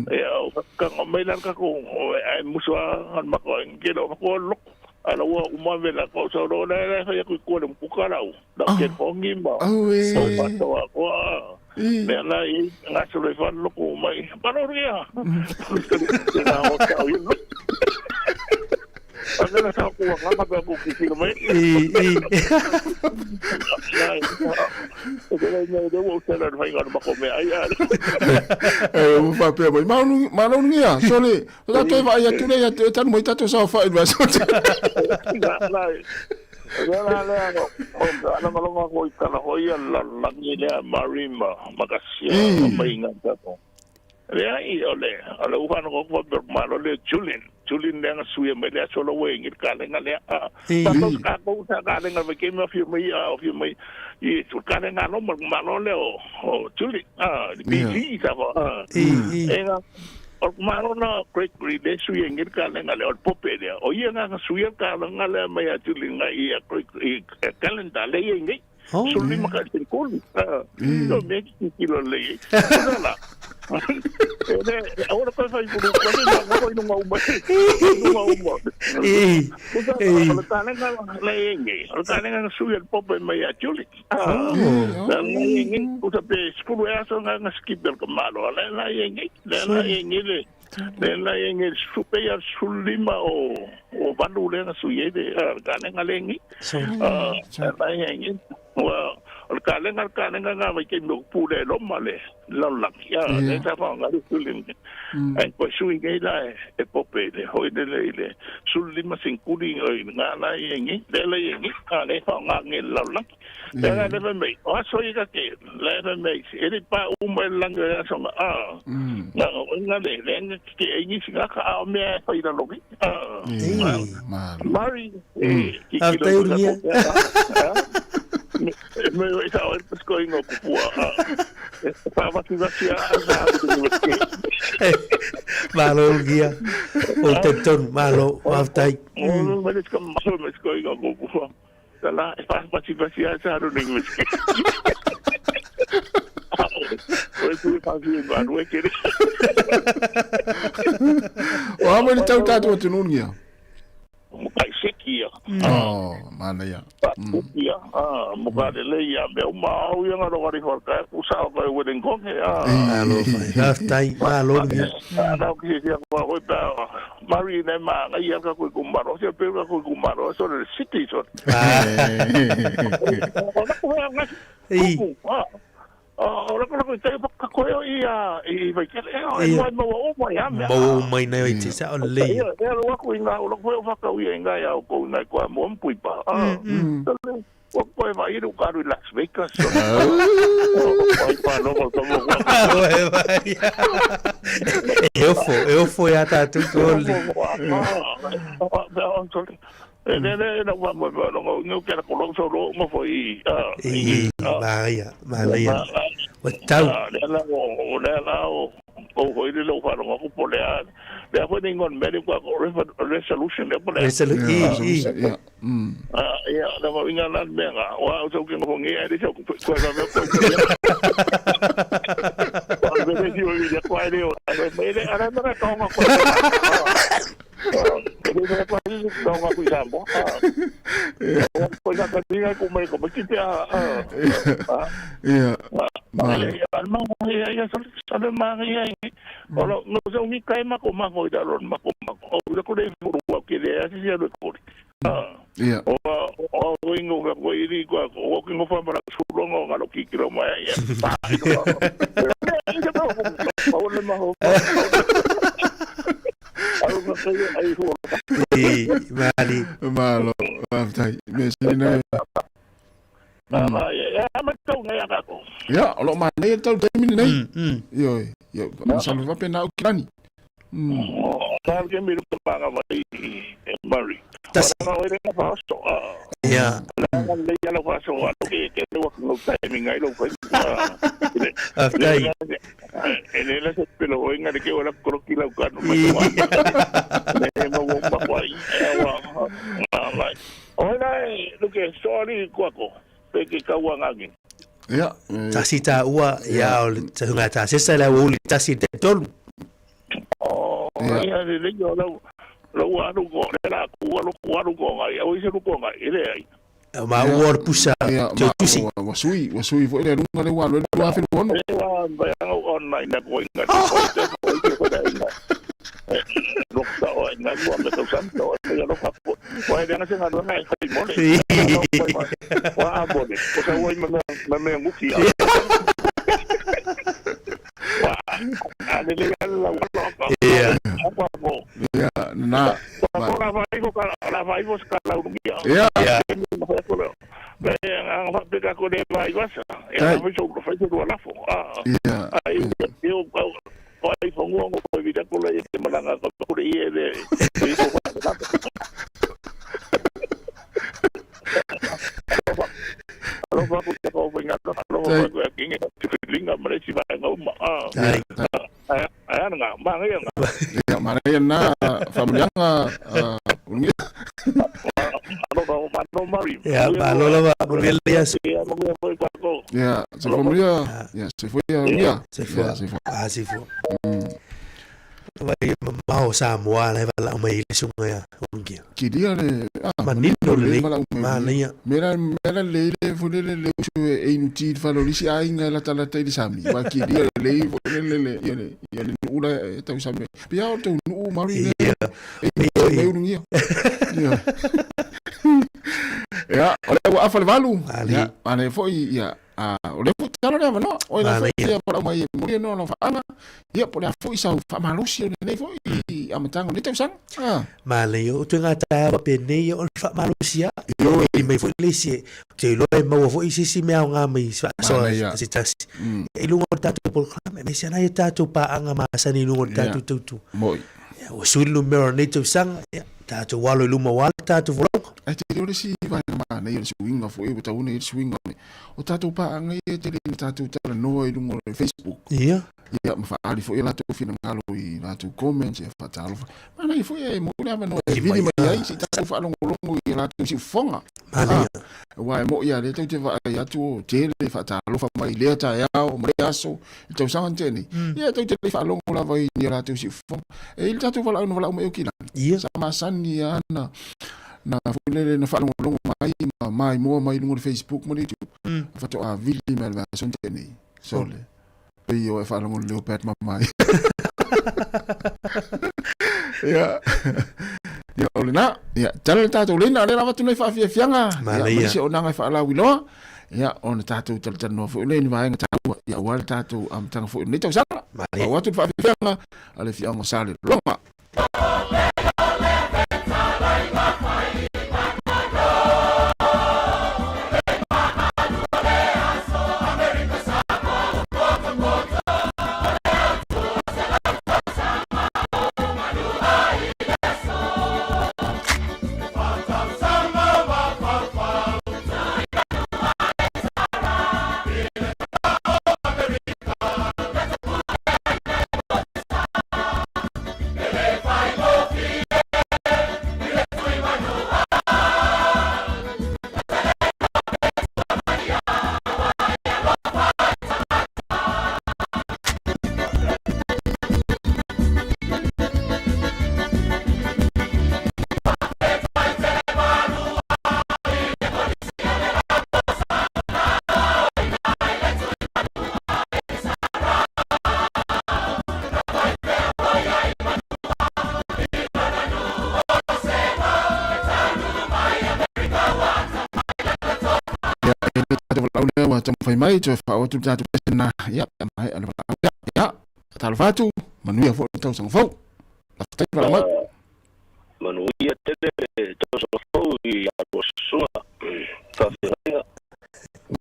E o ka ngo mai lan ka ko o ai muso an mako ke ro ko lo. Ala wa uma vela ko so ro la la fa ku ko le ku ka lau. La ke hongi ma. Au e. O pa to ko. I. Me la i nga so le fa lo ko mai. Pa ro ria. Na o ka o yo. Ana sa ko nga ka pa ko ki mai. I. I. E o whapea mai. Malo ngia, sole. O tātou e vaai atu nei, e tanu mai tātou sa whai ma so. I. I. I. Enga o marona great great le sui ngir ka le ngale o pope le o ia nga sui ka le ngale mai a tuli nga ia great calendar le ia ngi Oh. suli maka tin kul no me ki kilo le la ele ora ko fai ku ko ni nga ko no uma no uma I. I. o ka le nga le ngi o ka le nga sui el pope mai a tuli Oh. la ngi u ta pe skulu e aso nga nga skip del kamalo la la ngi la la ngi le le la ngi supe ya sulima o o valu le nga suye de ka le nga le ngi So. la ngi wa o ka le nga ka le nga nga mai ke no pu le lo ma le la la ya le ta fa nga sulima ai ko sui ngi la e pope le hoi le le le sulima sin kuri nga la ngi le la ngi ka le fa nga ngi la la le la le me o so i ka ke le le me e le pa u me la nga so nga a nga nga le le nga ke e ngi singa ka a me fa i la lo a I. Malo. Mari e ki A ki te uria. Me me i sa o e ko ingo ku pua e pa va ti va ti a a Malo ngia. O te tonu, malo, waftai. O me le ka ma me ko ingo ku pua la e pa va ti va ti a sa ro ni me O e tu pa vi ba ro ke O a mai le tau tātou atunuu ngia. Mo kai seki ia. Oh, manaia. Ia, mo ka lelei ia mea uma au ia ngaro kari whakae ku sao kai Wellington e a. Malo fai. Faafetai, malo le mea. Nau ki sia kua hoi pa mari nei ma ngai ia ka kui kumaro sia pe ka kui kumaro so le city so. Ei. O la koe te ka koe o ia i Waikele e Ia. mai maua o mai a mea. Maua mai nei o te sao lelei. Ia, e alo aku i ngā o la koe o whakauia i ngā iau kou nai koa mo mpui pa. Ua koe vai iru ka ru Las Vegas. Pai pa no ko tomo ko. Vai, vai. E ofo, e ofo ia tātou ko le. E le le na wa mo no no no ke la ko so ro mo fo i. I, manaia, manaia. Ua tau. Le la o le la o o hoi le lo fa no ko po le a. Le a fo ni ngon me ko ko resolution le po le. Resolu- i, i. Ia. Ah, ia, na ma inga lan me nga. Wa o so ke ngo ngi ai so ko ko na me ko. Wa me le si o i ko ai le o. Me le ara na ka ngo ko. Ke le ko ni ko nga ku sa mo. Ko na ka tinga ko me ko ki te a. Ia. Ma ia ma ia ia so so le ma ia. Ora no se ungi kai ma ko ma ko ida ron ma ko ma ko. O le ko le furu wa ke le a si le ko. Ia. O o ingo ka ko iri ko o ki ngo fa mara surongo nga lo ki ki ro ma ia. Pa. O le ma ho. Au ka kai ai ho. I, mali. Malo, faafetai. Me sili nei. Ma ia ma tau ngai ka ko. Ia, o loo manaia le tau taimi lenei. Mm. Ioe, ia, masalo faapena au kilani. O ka ke mi ru pa nga mai Murray. Tasi. Ora o le fa so. Ia. La le ia la fa so a ke ke le wa no tai mi ngai lo ko. Faafetai. E le la se pelo o inga ke ora koro ki lau ka no ma wa. Le ma wo ma wa i e wa. Ma. O na e ke sorry ko ko. Pe ke ka wa ngagi. Ia. Tasi tā ua, ia o le tahunga tā sesa le uli tasi te tolu. O ia le le yo lau lau aru ko le la ku aru ku aru ko ngai o ise ko ngai ile ai. Ma ua o le pusa Ia, te ma, tusi. ua, ua sui, ua sui foi le lunga le ua le lua afe luono. E wa ba nga online na ko inga ko te ko te ko da inga. Rokta o inga ko me to sam to e lo ka ko. Wa e nga se nga ngai kai mo le. Wa a bo le. Ko sa wa ma ma me nguki a. Wa a le le la wa lo. Ia. Wa ko. Ia, na. Wa ko la vai ko ka la vai ko ka la urungia. Ia. Ia. Ia. Ia. Ai eu ai fongo ko vida ko le te malanga ko ko le le. Alo pa ko ko venga ko alo pa ko kinga te linga mare si va ngau ma. Ai. Ai ai nga ma nga nga. Ia, manaia na famuliaga ulungia. Alo pa ma no mari. Ia, malo lava, manuia le aso. Ia mo ko ko ko. Ia, soifua manuia. Ia, soifua ia ulungia. Soifua. Ia, soifua. Ah, soifua. Vai mamao Samoa lai valaau mai i le suga ia ulungia. Kilia le, ah, Manino lelei. valaau mai. Manaia. Mera mera le le fo le le le usu e inu ti falo lisi aiga e latalata i le sami. Wa kilia le le fo le le le ia le ia le nu'u la e tau sami. Pia o tau nu'u mari le Ia. e e ulungia. Ia. Ia, o le ua afa le valu. Ali. Ia, ana foi ia a o le foi talo le avanoa. O le foi Manaia. ia pala mai e moli no no faanga. Ia po le foi sau faamalosi o lenei foi i amataga o lenei tausaga. Ah. Manaia o tuaiga taeao faapenei o le faamalosia. Ioe. I mai foi le isi e te iloa e maua foi se isi mea aoga mai faasoa Manaia. se tasi. I luga o le tatou polokalame, aemaise ana ia tatou paaga masani i luga o le tatou tautua. Moi. Ia, ua sui le numera o lenei tausaga, ia, tatou alo i luma ua ala tatou folauga. Ae te leo le isi vaega manaia o le suiga foi ua taua nei le suiga o le o tatou paaga ia e tele ina tatou talanoa i luga o le Facebook. Ia. Ia ma faaali foi a latou finagalo i latou comments ia faatalofa. Manaia foi e maua le avanoa e vili mai ai se i tatou faalogologo i a latou siufofoga. Manaia. Aua e moi lava lea tou te vaai atu o tele faatalofa mai i lea taeao ma lea aso i le tausaga na tea nei. Ia tou te le faalogo lava i ni a latou siufofoga. E i ai le tatou valaau na valaau mai ai o Kilani. Ia. Sa masani ana Na foi lele na faalogologo mai ma maimoa mai i luga o le Facebook ma le YouTube. Faatoa vili mai le vaiaso na tea nei. Sole. Pei o e faalogo i le leo Pat Mamai. Ia. Ia, o lena. Ia, tala le tatou leina, o lea la avatu nei faafiafiaga. Ia, ma Manaia. isi auaunaga e faalauiloa. Ia, ona tatou talatalanoa foi lea i ni vaega taua, ia, aua le tatou amataga foi o lenei tausaga. Malie. Pau atu le faafiafiaga a le afioaga o Salelologa. Ia, e le tatou valaau lea ua taumafai mai, toe faaoo atu le tatou lesena, ia, pe a maea le valaau lea. Ia, talofa atu, manuia foi le tausaga fou. Faafetai le valaau mai. Manuia tele le tausaga fou i a lua susuga faafeagaiga.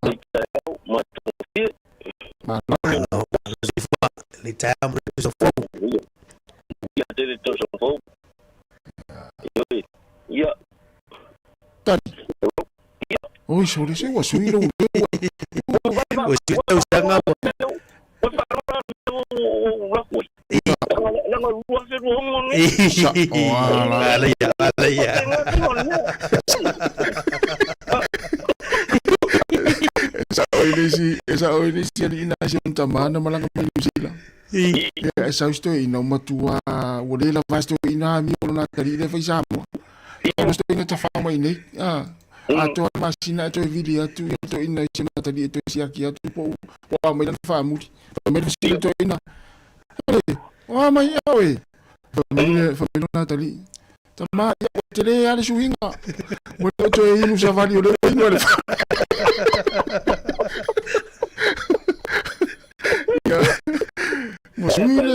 Lenei taeao matagofie. Malo. Malo, malo soifua. Lenei taeao ma le tausaga fou. Manuia. Manuia tele le tausaga fou. Ioe. Ia. Tali. Ia. Oi, sole se ua sui lou leo. Ua sui tausaga ua. Ua faalogo la ua laku ai. Langa 2026 nei. Sa o ala. Manaia, manaia. E sao i le isi, e sao i le isi alii na si ona tama na malaga mai New Zealand. Ia, e sau si toeaina ua matua, ua le lava si toeaina amio lona atalii lea e fai Samoa. Ia, si toeaina tafao mai nei, a, atoa le masina ae toe vili atu ia toeaina i si ona atalii e toe siaki atu po o a mai lana faamuli. Fai mai le fesili toeaina, Hele, o a mai ea oe? Fai mai le, fai mai lona atalii, Tama, ia ua tele lava le suiga. Ua le o toe inu savali o lea ua inu e le Ia, ua sui le,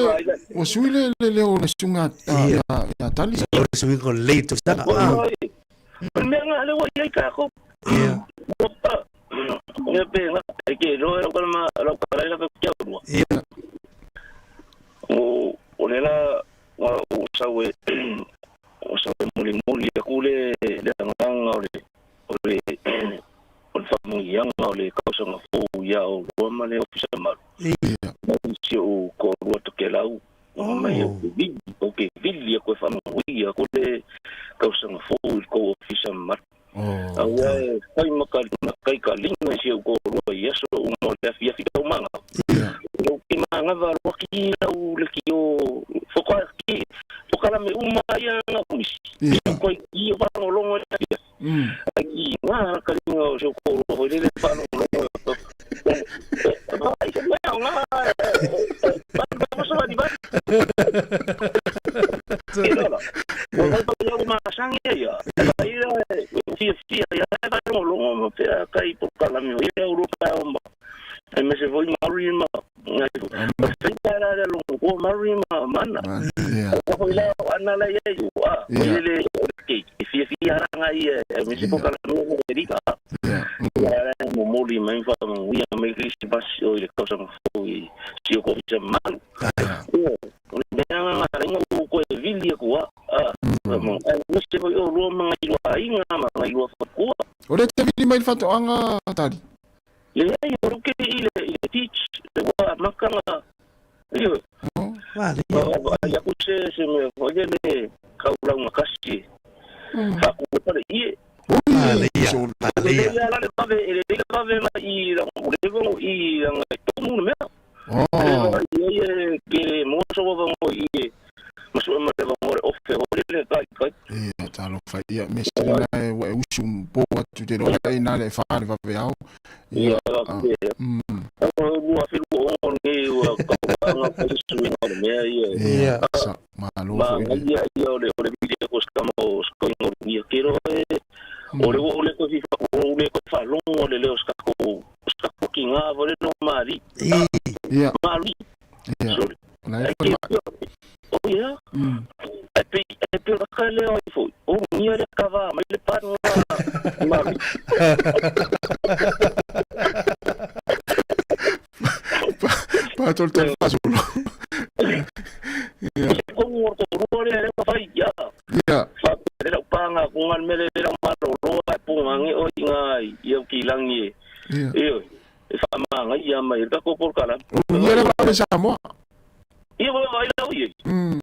ua sui le, le leo o le suiga a, Ia. ia, ia Tali. O le suiga o lenei tausaga. Ah. O le mea lena lea ua i ai tatou. Ia. Ua pa. Ia pe nga e ke roa lau kalama lau kalai la ka rua. Ia. O o le la ua o sau e o sau e molimoli aku le le agaga o le o le o le faamanuiaga o le tausaga fou ia Aotearoa ma le Ofisa Malu. Ia. Mai si ou toalua Tokelau mai Oh. ou te vili, ou te vili aku e faamanuia aku le tausaga fou i le tou Ofisa Mamalu. Oh. Aua e fai ma ka ma kaikalina i si ou toalua i aso uma o le afiafi taumaga. Ia. Lau ke magava loa ki lau le ki o foka ki fokalame uma ia nga umisi. Ia. Koi ki o whaalogologo i le afiafi. Ai ngā kalinga o si ou toalua foi lele whaalogologo. Ai se mea o ngā ba ba ba E lola. Ua whai pai au masangi ia. Ai la fia fia ia e whaalogologo ma pea kai pokalame o ia uro pa o ma. Ai me se foi marui ma. Ngai fai pa la le longo ko marui ma mana. Ia. O foi la o ana la ia i ua. O Ia. le ke fia fia ranga ia e me se pokalame o Amerika. Ia. Ia la momoli mai fa uia mai Krisipasi o i le tausaga fou i si o Ofisa Mamalu. Ia, o le mea nga lenga u koe vili aku a. Ai me se foi o lua ma ngai lua aiga ma ngai lua fatua. O le te vili mai le faatoaga, Tali? Leai, o ruke i le i le teach, le ua makanga. Ia. Manaia. Ai aku se se mea foi le le kaulauga kasi. Haku e pale ie. Manaia, Le manaia. le la le vave, le le vave mai i la o le vongo i la ngai tomu le mea. Oh. Le ia ke le moso wa vongo i e. Masu ma le vongo le ofe o le le kai kai. Ia. Ia, talofa ia, mea sili na e ua e usu po atu te loa e nā le e whā le vave ao. Ia, ia, 2026 nei ua kauanga ko se suiga o le mea ia. Ia, sa, malo foi le. Ia, ia, o le, o le video ko ska mo ska ngo ia kero e o le o le ko fi o le ko fa longo le leo ska ko ska ko ki ngā vore no mari. Ia. Mari. Ia. La e foi O ia. E pe e pe ka leo ai foi. O ngia le kava mai le pa mari. Pa tol tol fasulo. Ia. Ko ngor ko ro le le fai ia. Ia. Fa le lau panga ko ngal mele le lau malo ro ai punga nge o inga ia ki langi. Ia. Ia. E fa manga ia mai ka ko por kala. O ngia le pa sa mo. Ia wa vai lau ia.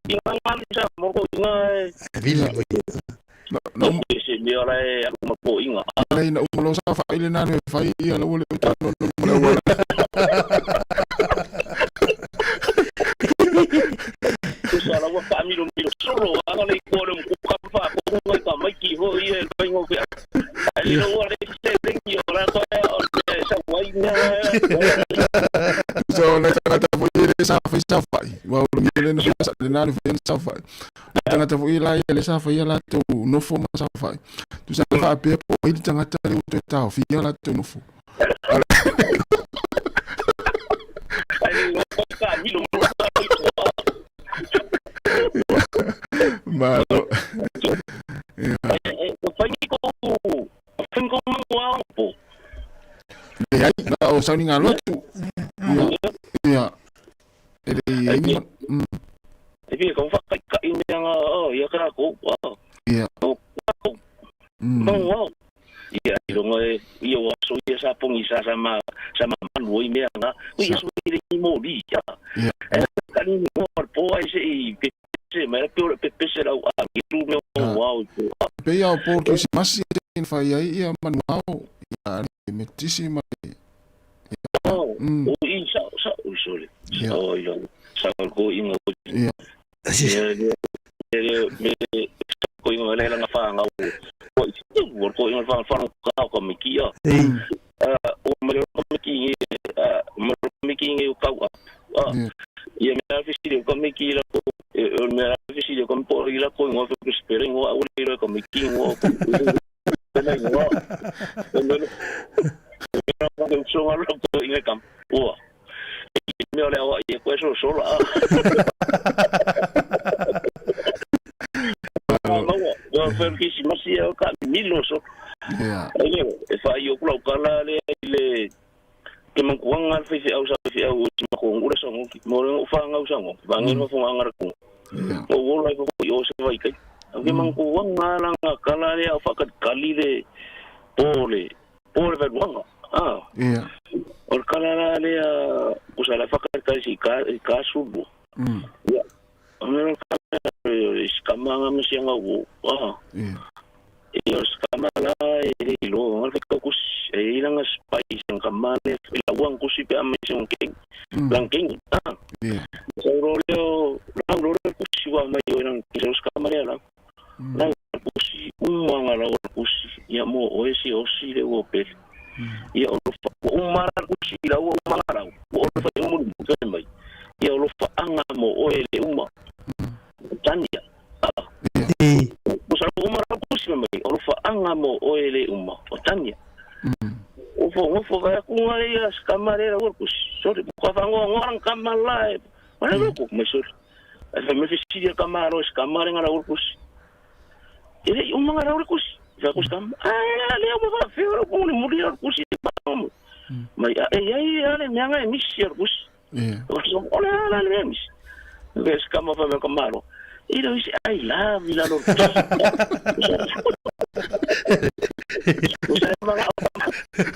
Inga ngal sa mo ko inga. Vili mo. No, no. Se me ora e alu ma ko inga. Nei na umalo sa fa ile na le fa ia la wole ta no no mo la wala. Sa la wa fa mi lo mi solo anga le ko le ko ka fa ko ngai ka mai ki ho ia e kai ngo ke. Ai lo wa le se le ki ora ko e o le sa wai na. So na tangata fo ile sa fa sa fa. Wa lo mi le na sa le na le fa sa fa. Na tangata fo ile le sa fa ia la to no fo ma sa fa. Tu sa fa pe po ile tangata le to ta fi ia la to no fo. Ai lo ka mi lo Malo. Ko fai ko mo po. Le ai na o sa ni ngalo tu. Ia. Ia. E le ai ni. E pia ko fa kai kai me nga o ia ka ko. Ia. Mo wa. Ia i rongo e ia wa so ia sa pongi sa sa ma sa ma manu i mea nga. Ia so i le mo li ia. Ia. E ka ni mo po ai se i pe se mai pe pe pe se rau a ki tu me wa o. Pe ia o po ki masi e fa ia ia manu ao. Ia le metisi ma. O i sa sa o sole. O ia sa ko inga. Ia. Ia me ko inga le nga fa nga o. Ko i ko inga fa fa ka ko me ki ia. O me ko me ki me me ki nge o kau a. Ia me a fisi ko me ki la ko me a fisi ko po i la ko ngo ko spere ngo o le ko me ki ngo. Na ngo. Me ko so nga ko inga kam. O. Me ole o ia ko so so la. No, pero que si masi o ka milo so. Ia. Ele e fa io kula kala le le ke man kuanga al fi au sa fi au si ma ko ngura sa ngo mo re fa ngau sa ngo ba ngi no fa ngara ko. O wo lai ko yo se vai kai. Ke man kuanga la nga kala le au fa ka kali le pole pole ve wanga. Ah. Ia. O kala la le o sa la fa ka ka si ka ka subu. Ia. O me ka skamanga me si nga wo. Ah. Ia. Ia skama la e lo nga ka kus e ila nga spice ang kamane ila wang kusi pe ame si ang king. Lang king. Ah. Ia. So ro leo la ro le kusi wa mai o nang ki skama le la. La kusi umanga la kusi ia mo o esi o si le wo pe. Ia o fa umara kusi la o umara la. O fa umu ke mai. Ia o fa anga mo o ele uma. Tania. E. O sa umara kusi mai o fa anga mo o ele uma. O tania. O fo ngo fo va ku ngai ia skamare la kusi. Sorry, ko fa ngo ngo rang kamala e. Ora ko me sorry. E fa me fisi dia kamaro skamare ngara kusi. Ele uma ngara kusi. Fa ku skam. Ah, le o va fe ro ko ni muri kusi pa mo. Mai e ai ale me anga misi kusi. Ia. O so ole ala le misi. Le skama fa me kamaro. E lo isi ai la vi la lo.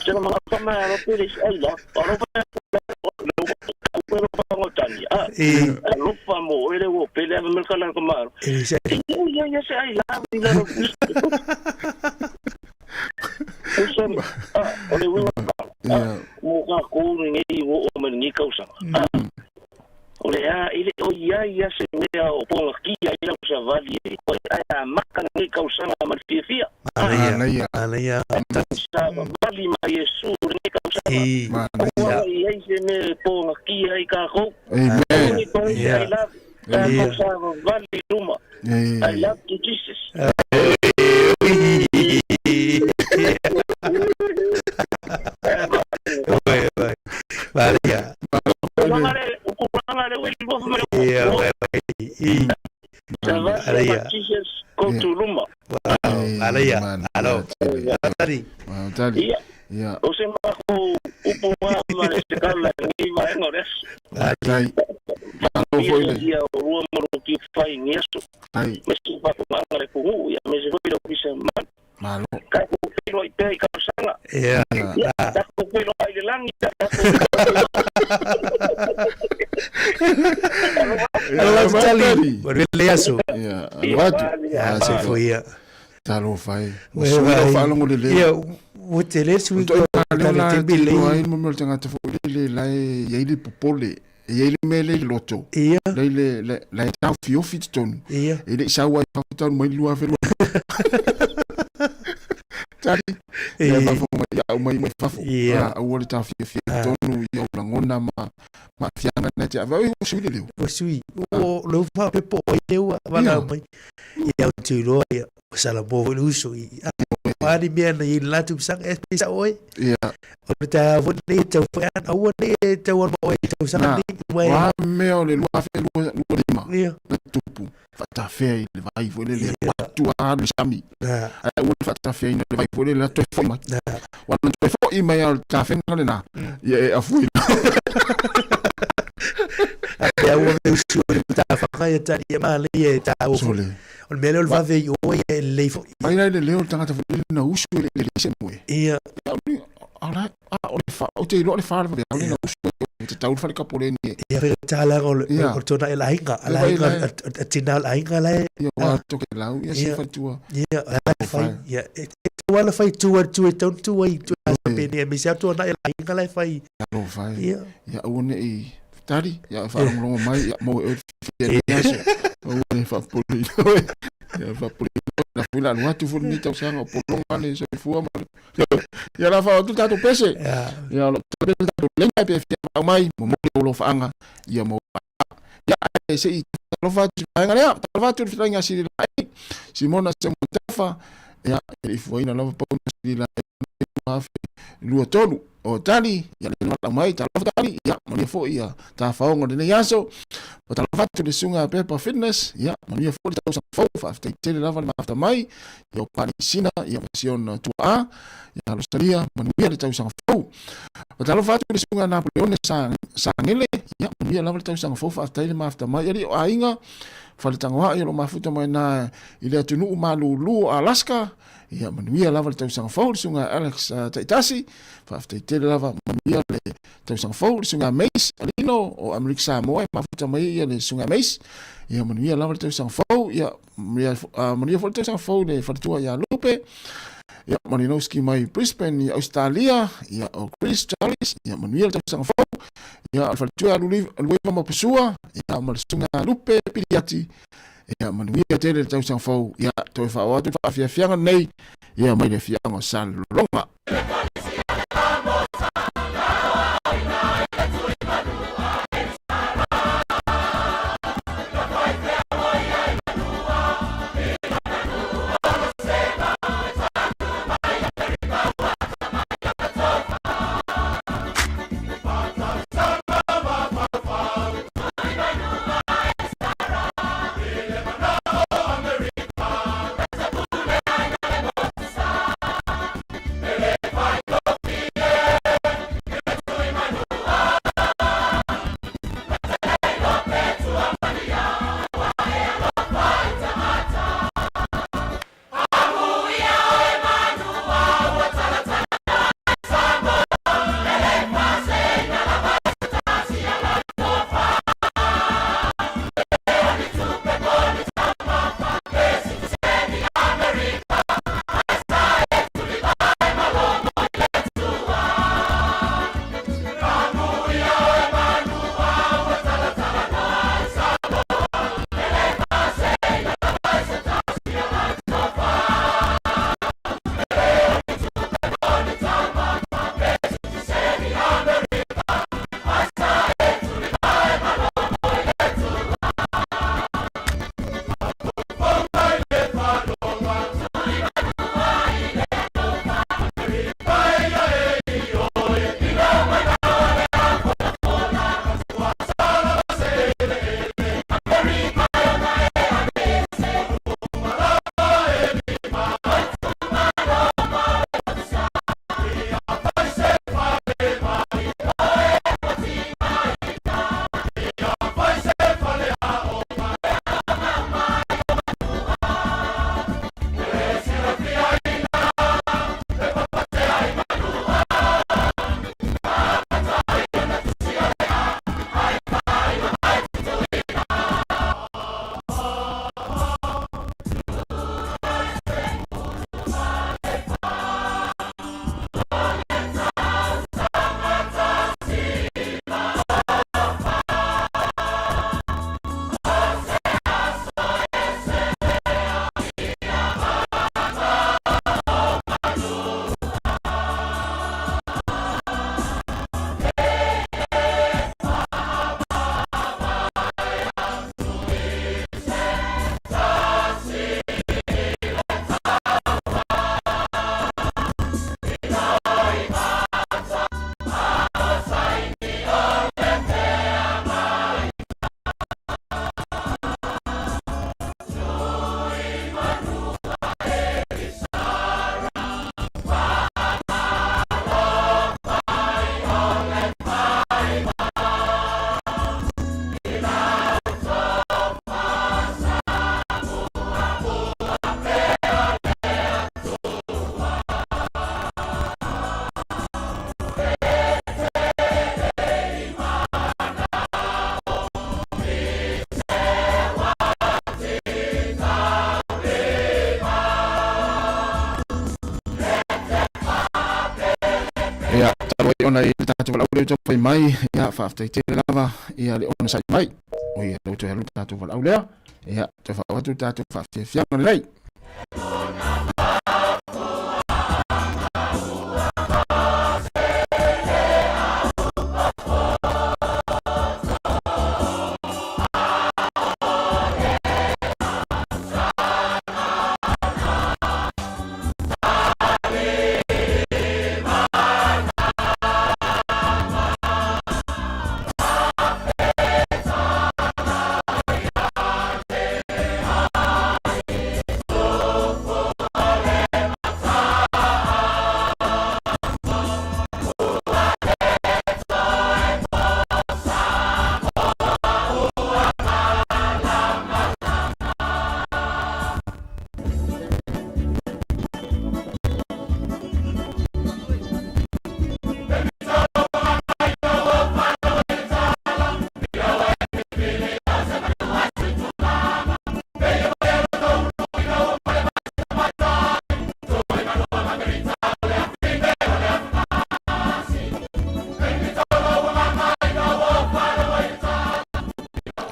Se ma ma ro pe isi ai la. Oro fa lo fa ngo tani. Ah. E. Lo fa mo ele wo pe le me kala kamaro. E se. Ia ia se ai la vi la lo. Ah, ole wo. Ia. Mo ka ko ni wo o me ni kausa. O le a ile o ia ia se mea o ponga kia ila o sa vali e koe ai a maka lenei tausaga ma le fiafia. Manaia. Manaia. Savavali ma Iesu i lenei tausaga. Aua ne i ai se mea e pogatia ai tatou. Amen. Aua ne i toe i ai lava. Tatou savavali i luma. I love you Jesus. Manaia. Tulaga le, tulaga le ua i lua ma le Ia, vai, vai. I. Savali ma Jesus go to luma. Manaia. Alo. Tali. Tali. Ia. Ia. O se matou upu lena ma le se tala i lenei vaega o le aso. Tai. Malo foi le. Ia o lua ma lo ki fai ni aso. Tai. Me se faatoaga le atunuu, ia me se foi le ofisa mamalu. Malo. Tatou feiloai pea i tausaga. Ia. Ia, tatou feiloai i le lagi, tatou Alo atu Tali. Manuia le aso. Ia, alo atu. Ia, soifua ia. Talofa e. Ua sui lau faalogo lelei. Ia, ua tele sui ko tali te bile. Ua ai mo le tagata foi le la e iai le popole. E iai le mea le loto. Ia. Le le le la e tau fiofi totonu. Ia. E le i sau ai fafo talu mai 2002. Tali. Ia fafo mai ia au mai mai fafo. Ia. Aua le taofiofi totonu ia o lagona ma ma fianga na te ava. Ua sui le leo. Ua sui. Ua leu faapepo o ai ua wala mai. Ia o te iloa ia o Salamo foi le uso i a a ni mea na i le latou pisaga e pisa oe. Ia. O le taeao foi lenei e tau foi ana aua nei e tau aloma oe i tausaga Na, nei ua e o a mea o le 2025 Ia. na tupu faatafea i le vai foi lele e atu a alu i le sami. Na. Ae aua le faatafeaina le vai foi lele la toe foi mai. Na. Ua na toe foi mai a o le tafega lena, ia e afui. Ia ua me usu o le matafaga ia tali ia manaia e taua foi. Sole. O le mea lea o le vave i o ia e lelei foi. Mai la i le leo o le tagata foi lele na usu e le leai se moe. Ia. Ia, o le, a, o le fa, ou te iloa le fa le vave, le na usu e te tau le fale kapoleni e. Ia fai talaga o le Ia. o le tona e le aiga, a Ia, vai aiga, lai. a tina o le aiga la e. Ia, wa toke lau, ia se faletua. Ia, la e fai, ia, e tau ala fai tu atu e tau tu ai, tu a pene, e misi atu ana e le aiga la e fai. Alofa e. Ia. Ia, aua ne i tali, ia faalogologo mai, ia maua e oe le fiafia i lenei aso. Aua ne i faapopoleina oe. Ia faapopoleina oe, la foi la alu atu foi lenei tausaga o pologa le soifua ma le Ia la faaoo atu le tatou pese. Ia o lo o tala pea le tatou lena pe fia vaau mai, momoli ou alofaaga ia mo Ia ae se i talofa atu i le vaega lea, talofa atu i le fetalaiga a Sililaei, Simona Seumanutafa, ia e le i fuaina lava pau na Sililaei 2023. O Tali, ia le valaau mai, talofa Tali, ia manuia foi ia tafaoga o lenei aso. Ua talofa atu le susuga a Pepa Fitness, ia manuia foi le tausaga fou, faafetai tele lava le mafuta mai, ia o Palesina, ia ma si ona tuaa, ia Rosalia, manuia le tausaga fou. Ua talofa atu le susuga a Napoleone Sagele, ia manuia lava le tausaga fou, faafetai le mafuta mai. Alii o aiga, Faletagoai o lo o mafuta mai na i le atunuu malūlū o Alaska, ia manuia lava le tausaga fou le susuga a Alex Taitasi, faafetai tele lava, manuia le tausaga fou le susuga a Mace Alino o Amerika Samoa e mafuta mai ia le susuga a Mace, ia manuia lava le tausaga fou, ia manuia foi le tausaga fou le faletua ia Lupe, ia Malinowski mai Brisbane i Australia, ia o Chris Charles, ia manuia le tausaga fou, ia o le faletua ia Lueva Mapusua, ia ma le susuga a Lupe Piliati, ia manuia tele le tausaga fou, ia toe faaoo atu le faafiafiaga lenei, ia mai le afioaga o Salelologa. Ia, talu ai ona i le tatou valaau lea ua taumafai mai, ia, faafetai tele lava, ia, le onosai mai. O ia, lea ua toe alu le tatou valaau lea, ia, toe faaoo atu le tatou faafiafiaga lelei.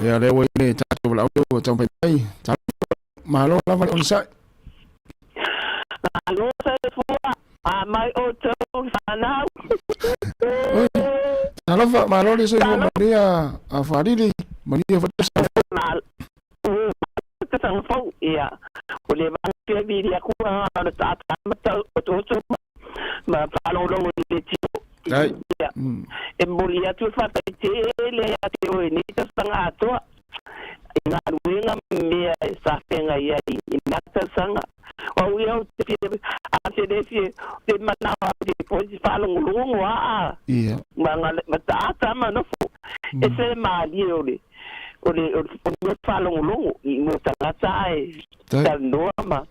Ia, lea ua i le tatou valaau lea ua taumafai mai. Malo lava le onosai. Malo soifua, a mai outou fanau. Oi, talofa, malo le soifua manuia a Faalili, manuia foi le tausaga fou. Malo tausaga fou, ia. O le vana fia vili aku a o tata ma tau ma faalogologo i le tio. Ai. Ia. E momoli atu le faafetai tele ia te oe i nei tausaga atoa i galuega ma mea sa feagai ai i na tausaga. O au ia ou te fia, a te le fia, te manao au te po i faalogologo aa Ia. ma ma taata ma nofo. E se malie o le o le o le faalogologo i mo tagata ae talanoa ma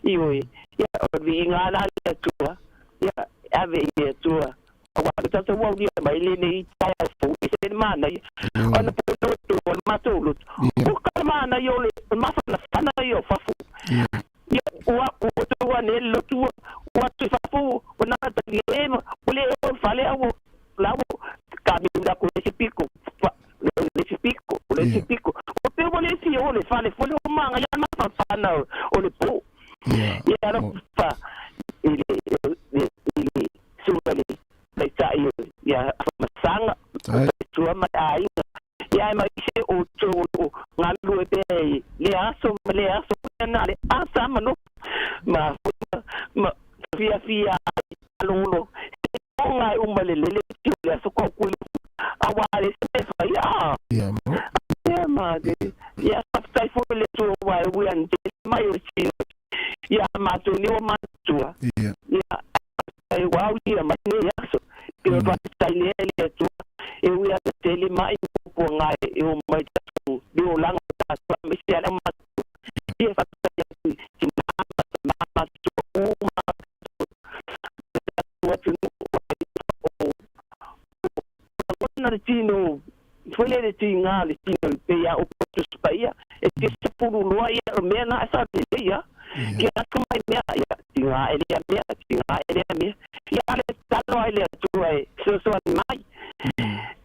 ioe. Ia, o le viiga la le Atua, ia, ave i le Atua. Aua o le tatou aulia mai lenei taeao fou, e se le manaia. Ona po loto o le matou loto. O ka le manaia o le mafanafana ia o fafo. Ia, ua outou ane le lotu, ua atu i fafo, ua nata i le ema, ua le o fale au, la ua kami la ko ese piko. Le ese piko, le ese piko. O pe ua le fia o le fale, fole o manga ia mafanafana o le po. Ia alofa i le i le susuga i le taitai ia Afamasaga, tautua ma le aiga. Ia e mai se outou o lo o galulue pea i lea aso ma lea aso, ia na le asa ma nofo ma ma fiafia ai malolo se oga e uma le lele o le aso kaukui aua le se mea fai a. Ia ma ia faafetai foi le Atua aua e ui ana tele mai o le tino ia matou nei ua matua. Ia faafetai ua aulia mai nei aso. Pei o faafetai lea i le Atua e ui ana tele mai puapuaga e o mai tatou le olaga o tatou aemaise a le matua. Ia faafetai atu i tina ma tama matutua uma tatou atunuu o lagona le tino foi lea le tiga le tino i pei a upu Tusi Paia e te sepulu loa ia o mea na e sa lelei a ia atu mai mea ia tiga e lea mea tiga e lea mea ia le tatalo ai le Atua e fesoasoani mai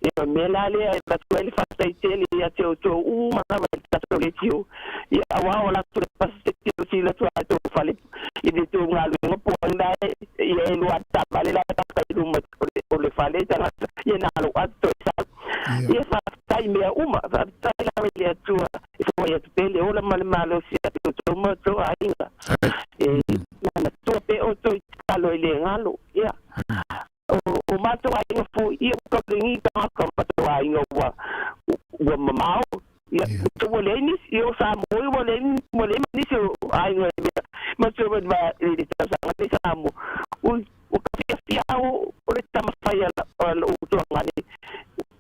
ia o mea la lea e avatu ai le faafetai tele ia te outou uma lava i le tatou leitio ia aua o latou le pasese sila atu a tou fale i le tou galuega po o ai la e ia e lua taavale la e paka i luma o le fale tagata ia na lou atu toe sau. Ia faafetai mea uma, faafetai lava i le Atua e foai atu pea le ola ma le malosi ia te outou ma outou aiga. E manatua pea outou i tatalo e le galo. Ia o matou aiga foi, ia ua taulegi tagata o matou aiga ua ua mamao. Ia ua leai nisi, ia o Samoa ua leai ua leai ma nisi o aiga i mea ma te ma i le tausaga nei Samoa. Ui ua ka fiafia au o le tama fai a lou tuagane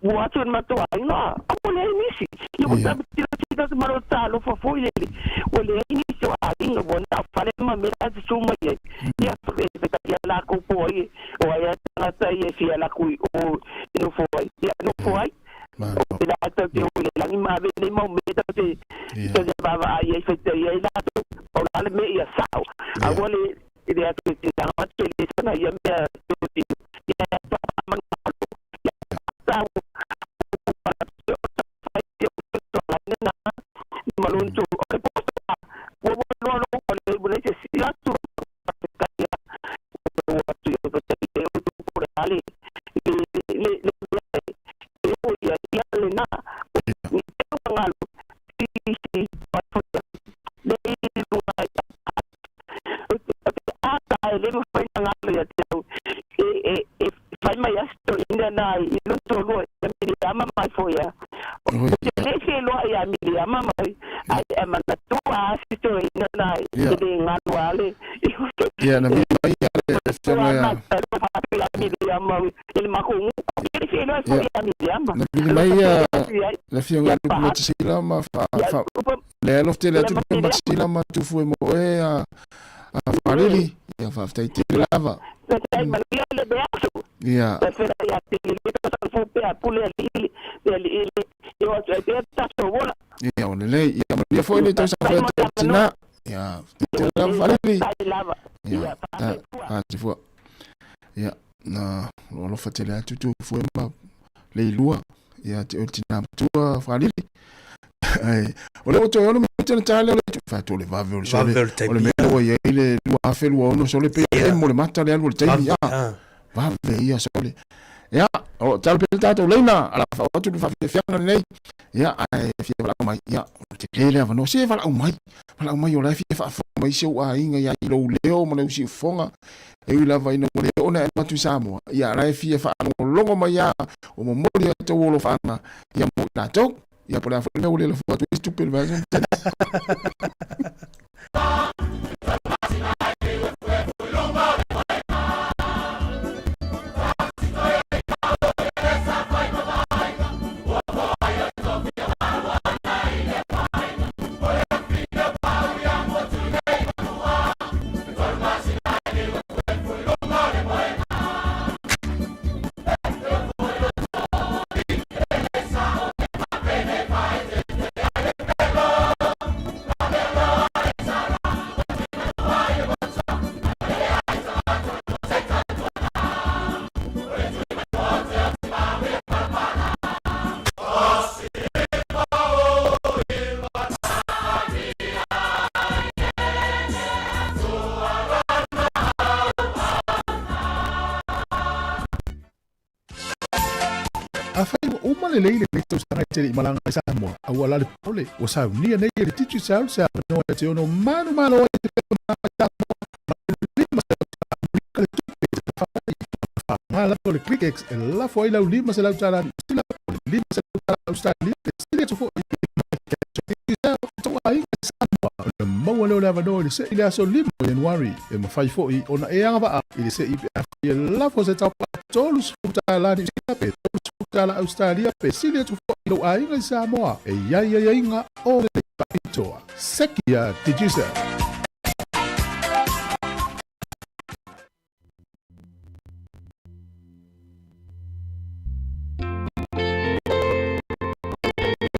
ua atu e le matou aiga a ua leai nisi. Ia ua tila tila ma lo talofa foi lele ua leai nisi o aiga ua na o fale ma mea la susu mai ai. Ia e ia lakou po ai o ai a tagata ia e fia laku i o e nofo ai. Ia nofo ai. O le latou te o i le lagi ma ave nei mau mea tatou te te vaavaai ai faitalia ai latou. Pau la le mea ia sao. Aua le le atu e tinaga atu e le sana ia mea totino. Ia Fai mai a si toeaina na i lou toalua ia Miriama mai foi a. Ou te le feiloai ia Miriama mai, ae e manatua a si toeaina na e le galo a le. Ia, na vili mai ia le afioga ia. Ia Miriama i le matou nuu. Ou te le feiloai foi ia Miriama. Na vili mai ia le afioga ia Lupu Matasila ma fa fa le alofa tele atu Lupu Matasila ma tufu e mo oe a a Faalili. Ia faafetai tele lava. Faafetai manuia le vaiaso. Ia. Faafetai ia te le tausaga fou pea pule alii le alii le e o atu ai pea tatou ola. Ia o lelei. Ia manuia foi le tausaga fou ia te tina. Ia faafetai tele lava Faalili. Faafetai lava. Ia faafetai. Ia na alofa tele atu tufu e ma Leilua ia te oe tina matua Faalili. Ai, o le toe ono minute na tale o le fa le vave o le sole o le mea ua i ai le 2026 sole pe e mo le mata le alu o le taimi a vave ia sole. Ia, o talo pe tatou leina ala fa atu le faafiafiaga lenei. Ia, ae fia valaau mai. Ia, o te le le avanoa se valaau mai. Valaau mai o la e fia faafofoga mai si ou aiga ia i lou leo ma lou siufofoga. E ui lava ina ua le oo ona e alu atu i Samoa, ia la e fia faalogologo mai lava o momoli a outou alofaaga ia mo i latou. Ia po o le a foi le mea ua le lafo atu ai se tupe i le vaiaso na tea. Afai ua uma lelei lenei tausaga e te le i malaga i Samoa, a ua lale pole, ua saunia nei e le Digicel se avanoa e te ono manumalo ai te pepa malaga i Samoa ma le $500 Amerika le tupe e te tafa ai. Faaaoga lava le ClickX e lafo ai lau $500 Niu Sila po o le $500 Ausetalia pe sili atu foi i MyCash a Digicel i tou aiga i Samoa ona maua lea o le avanoa i le se'i i le aso 5 o Ianuari. E mafai foi ona e agavaa i le se'i pe afai e lafo se taupa $30 Niu Sila pe $30 Ausetalia pe sili atu foi i lou aiga i Samoa. E i ai aiaiga o le faapitoa. Seki a Digicel.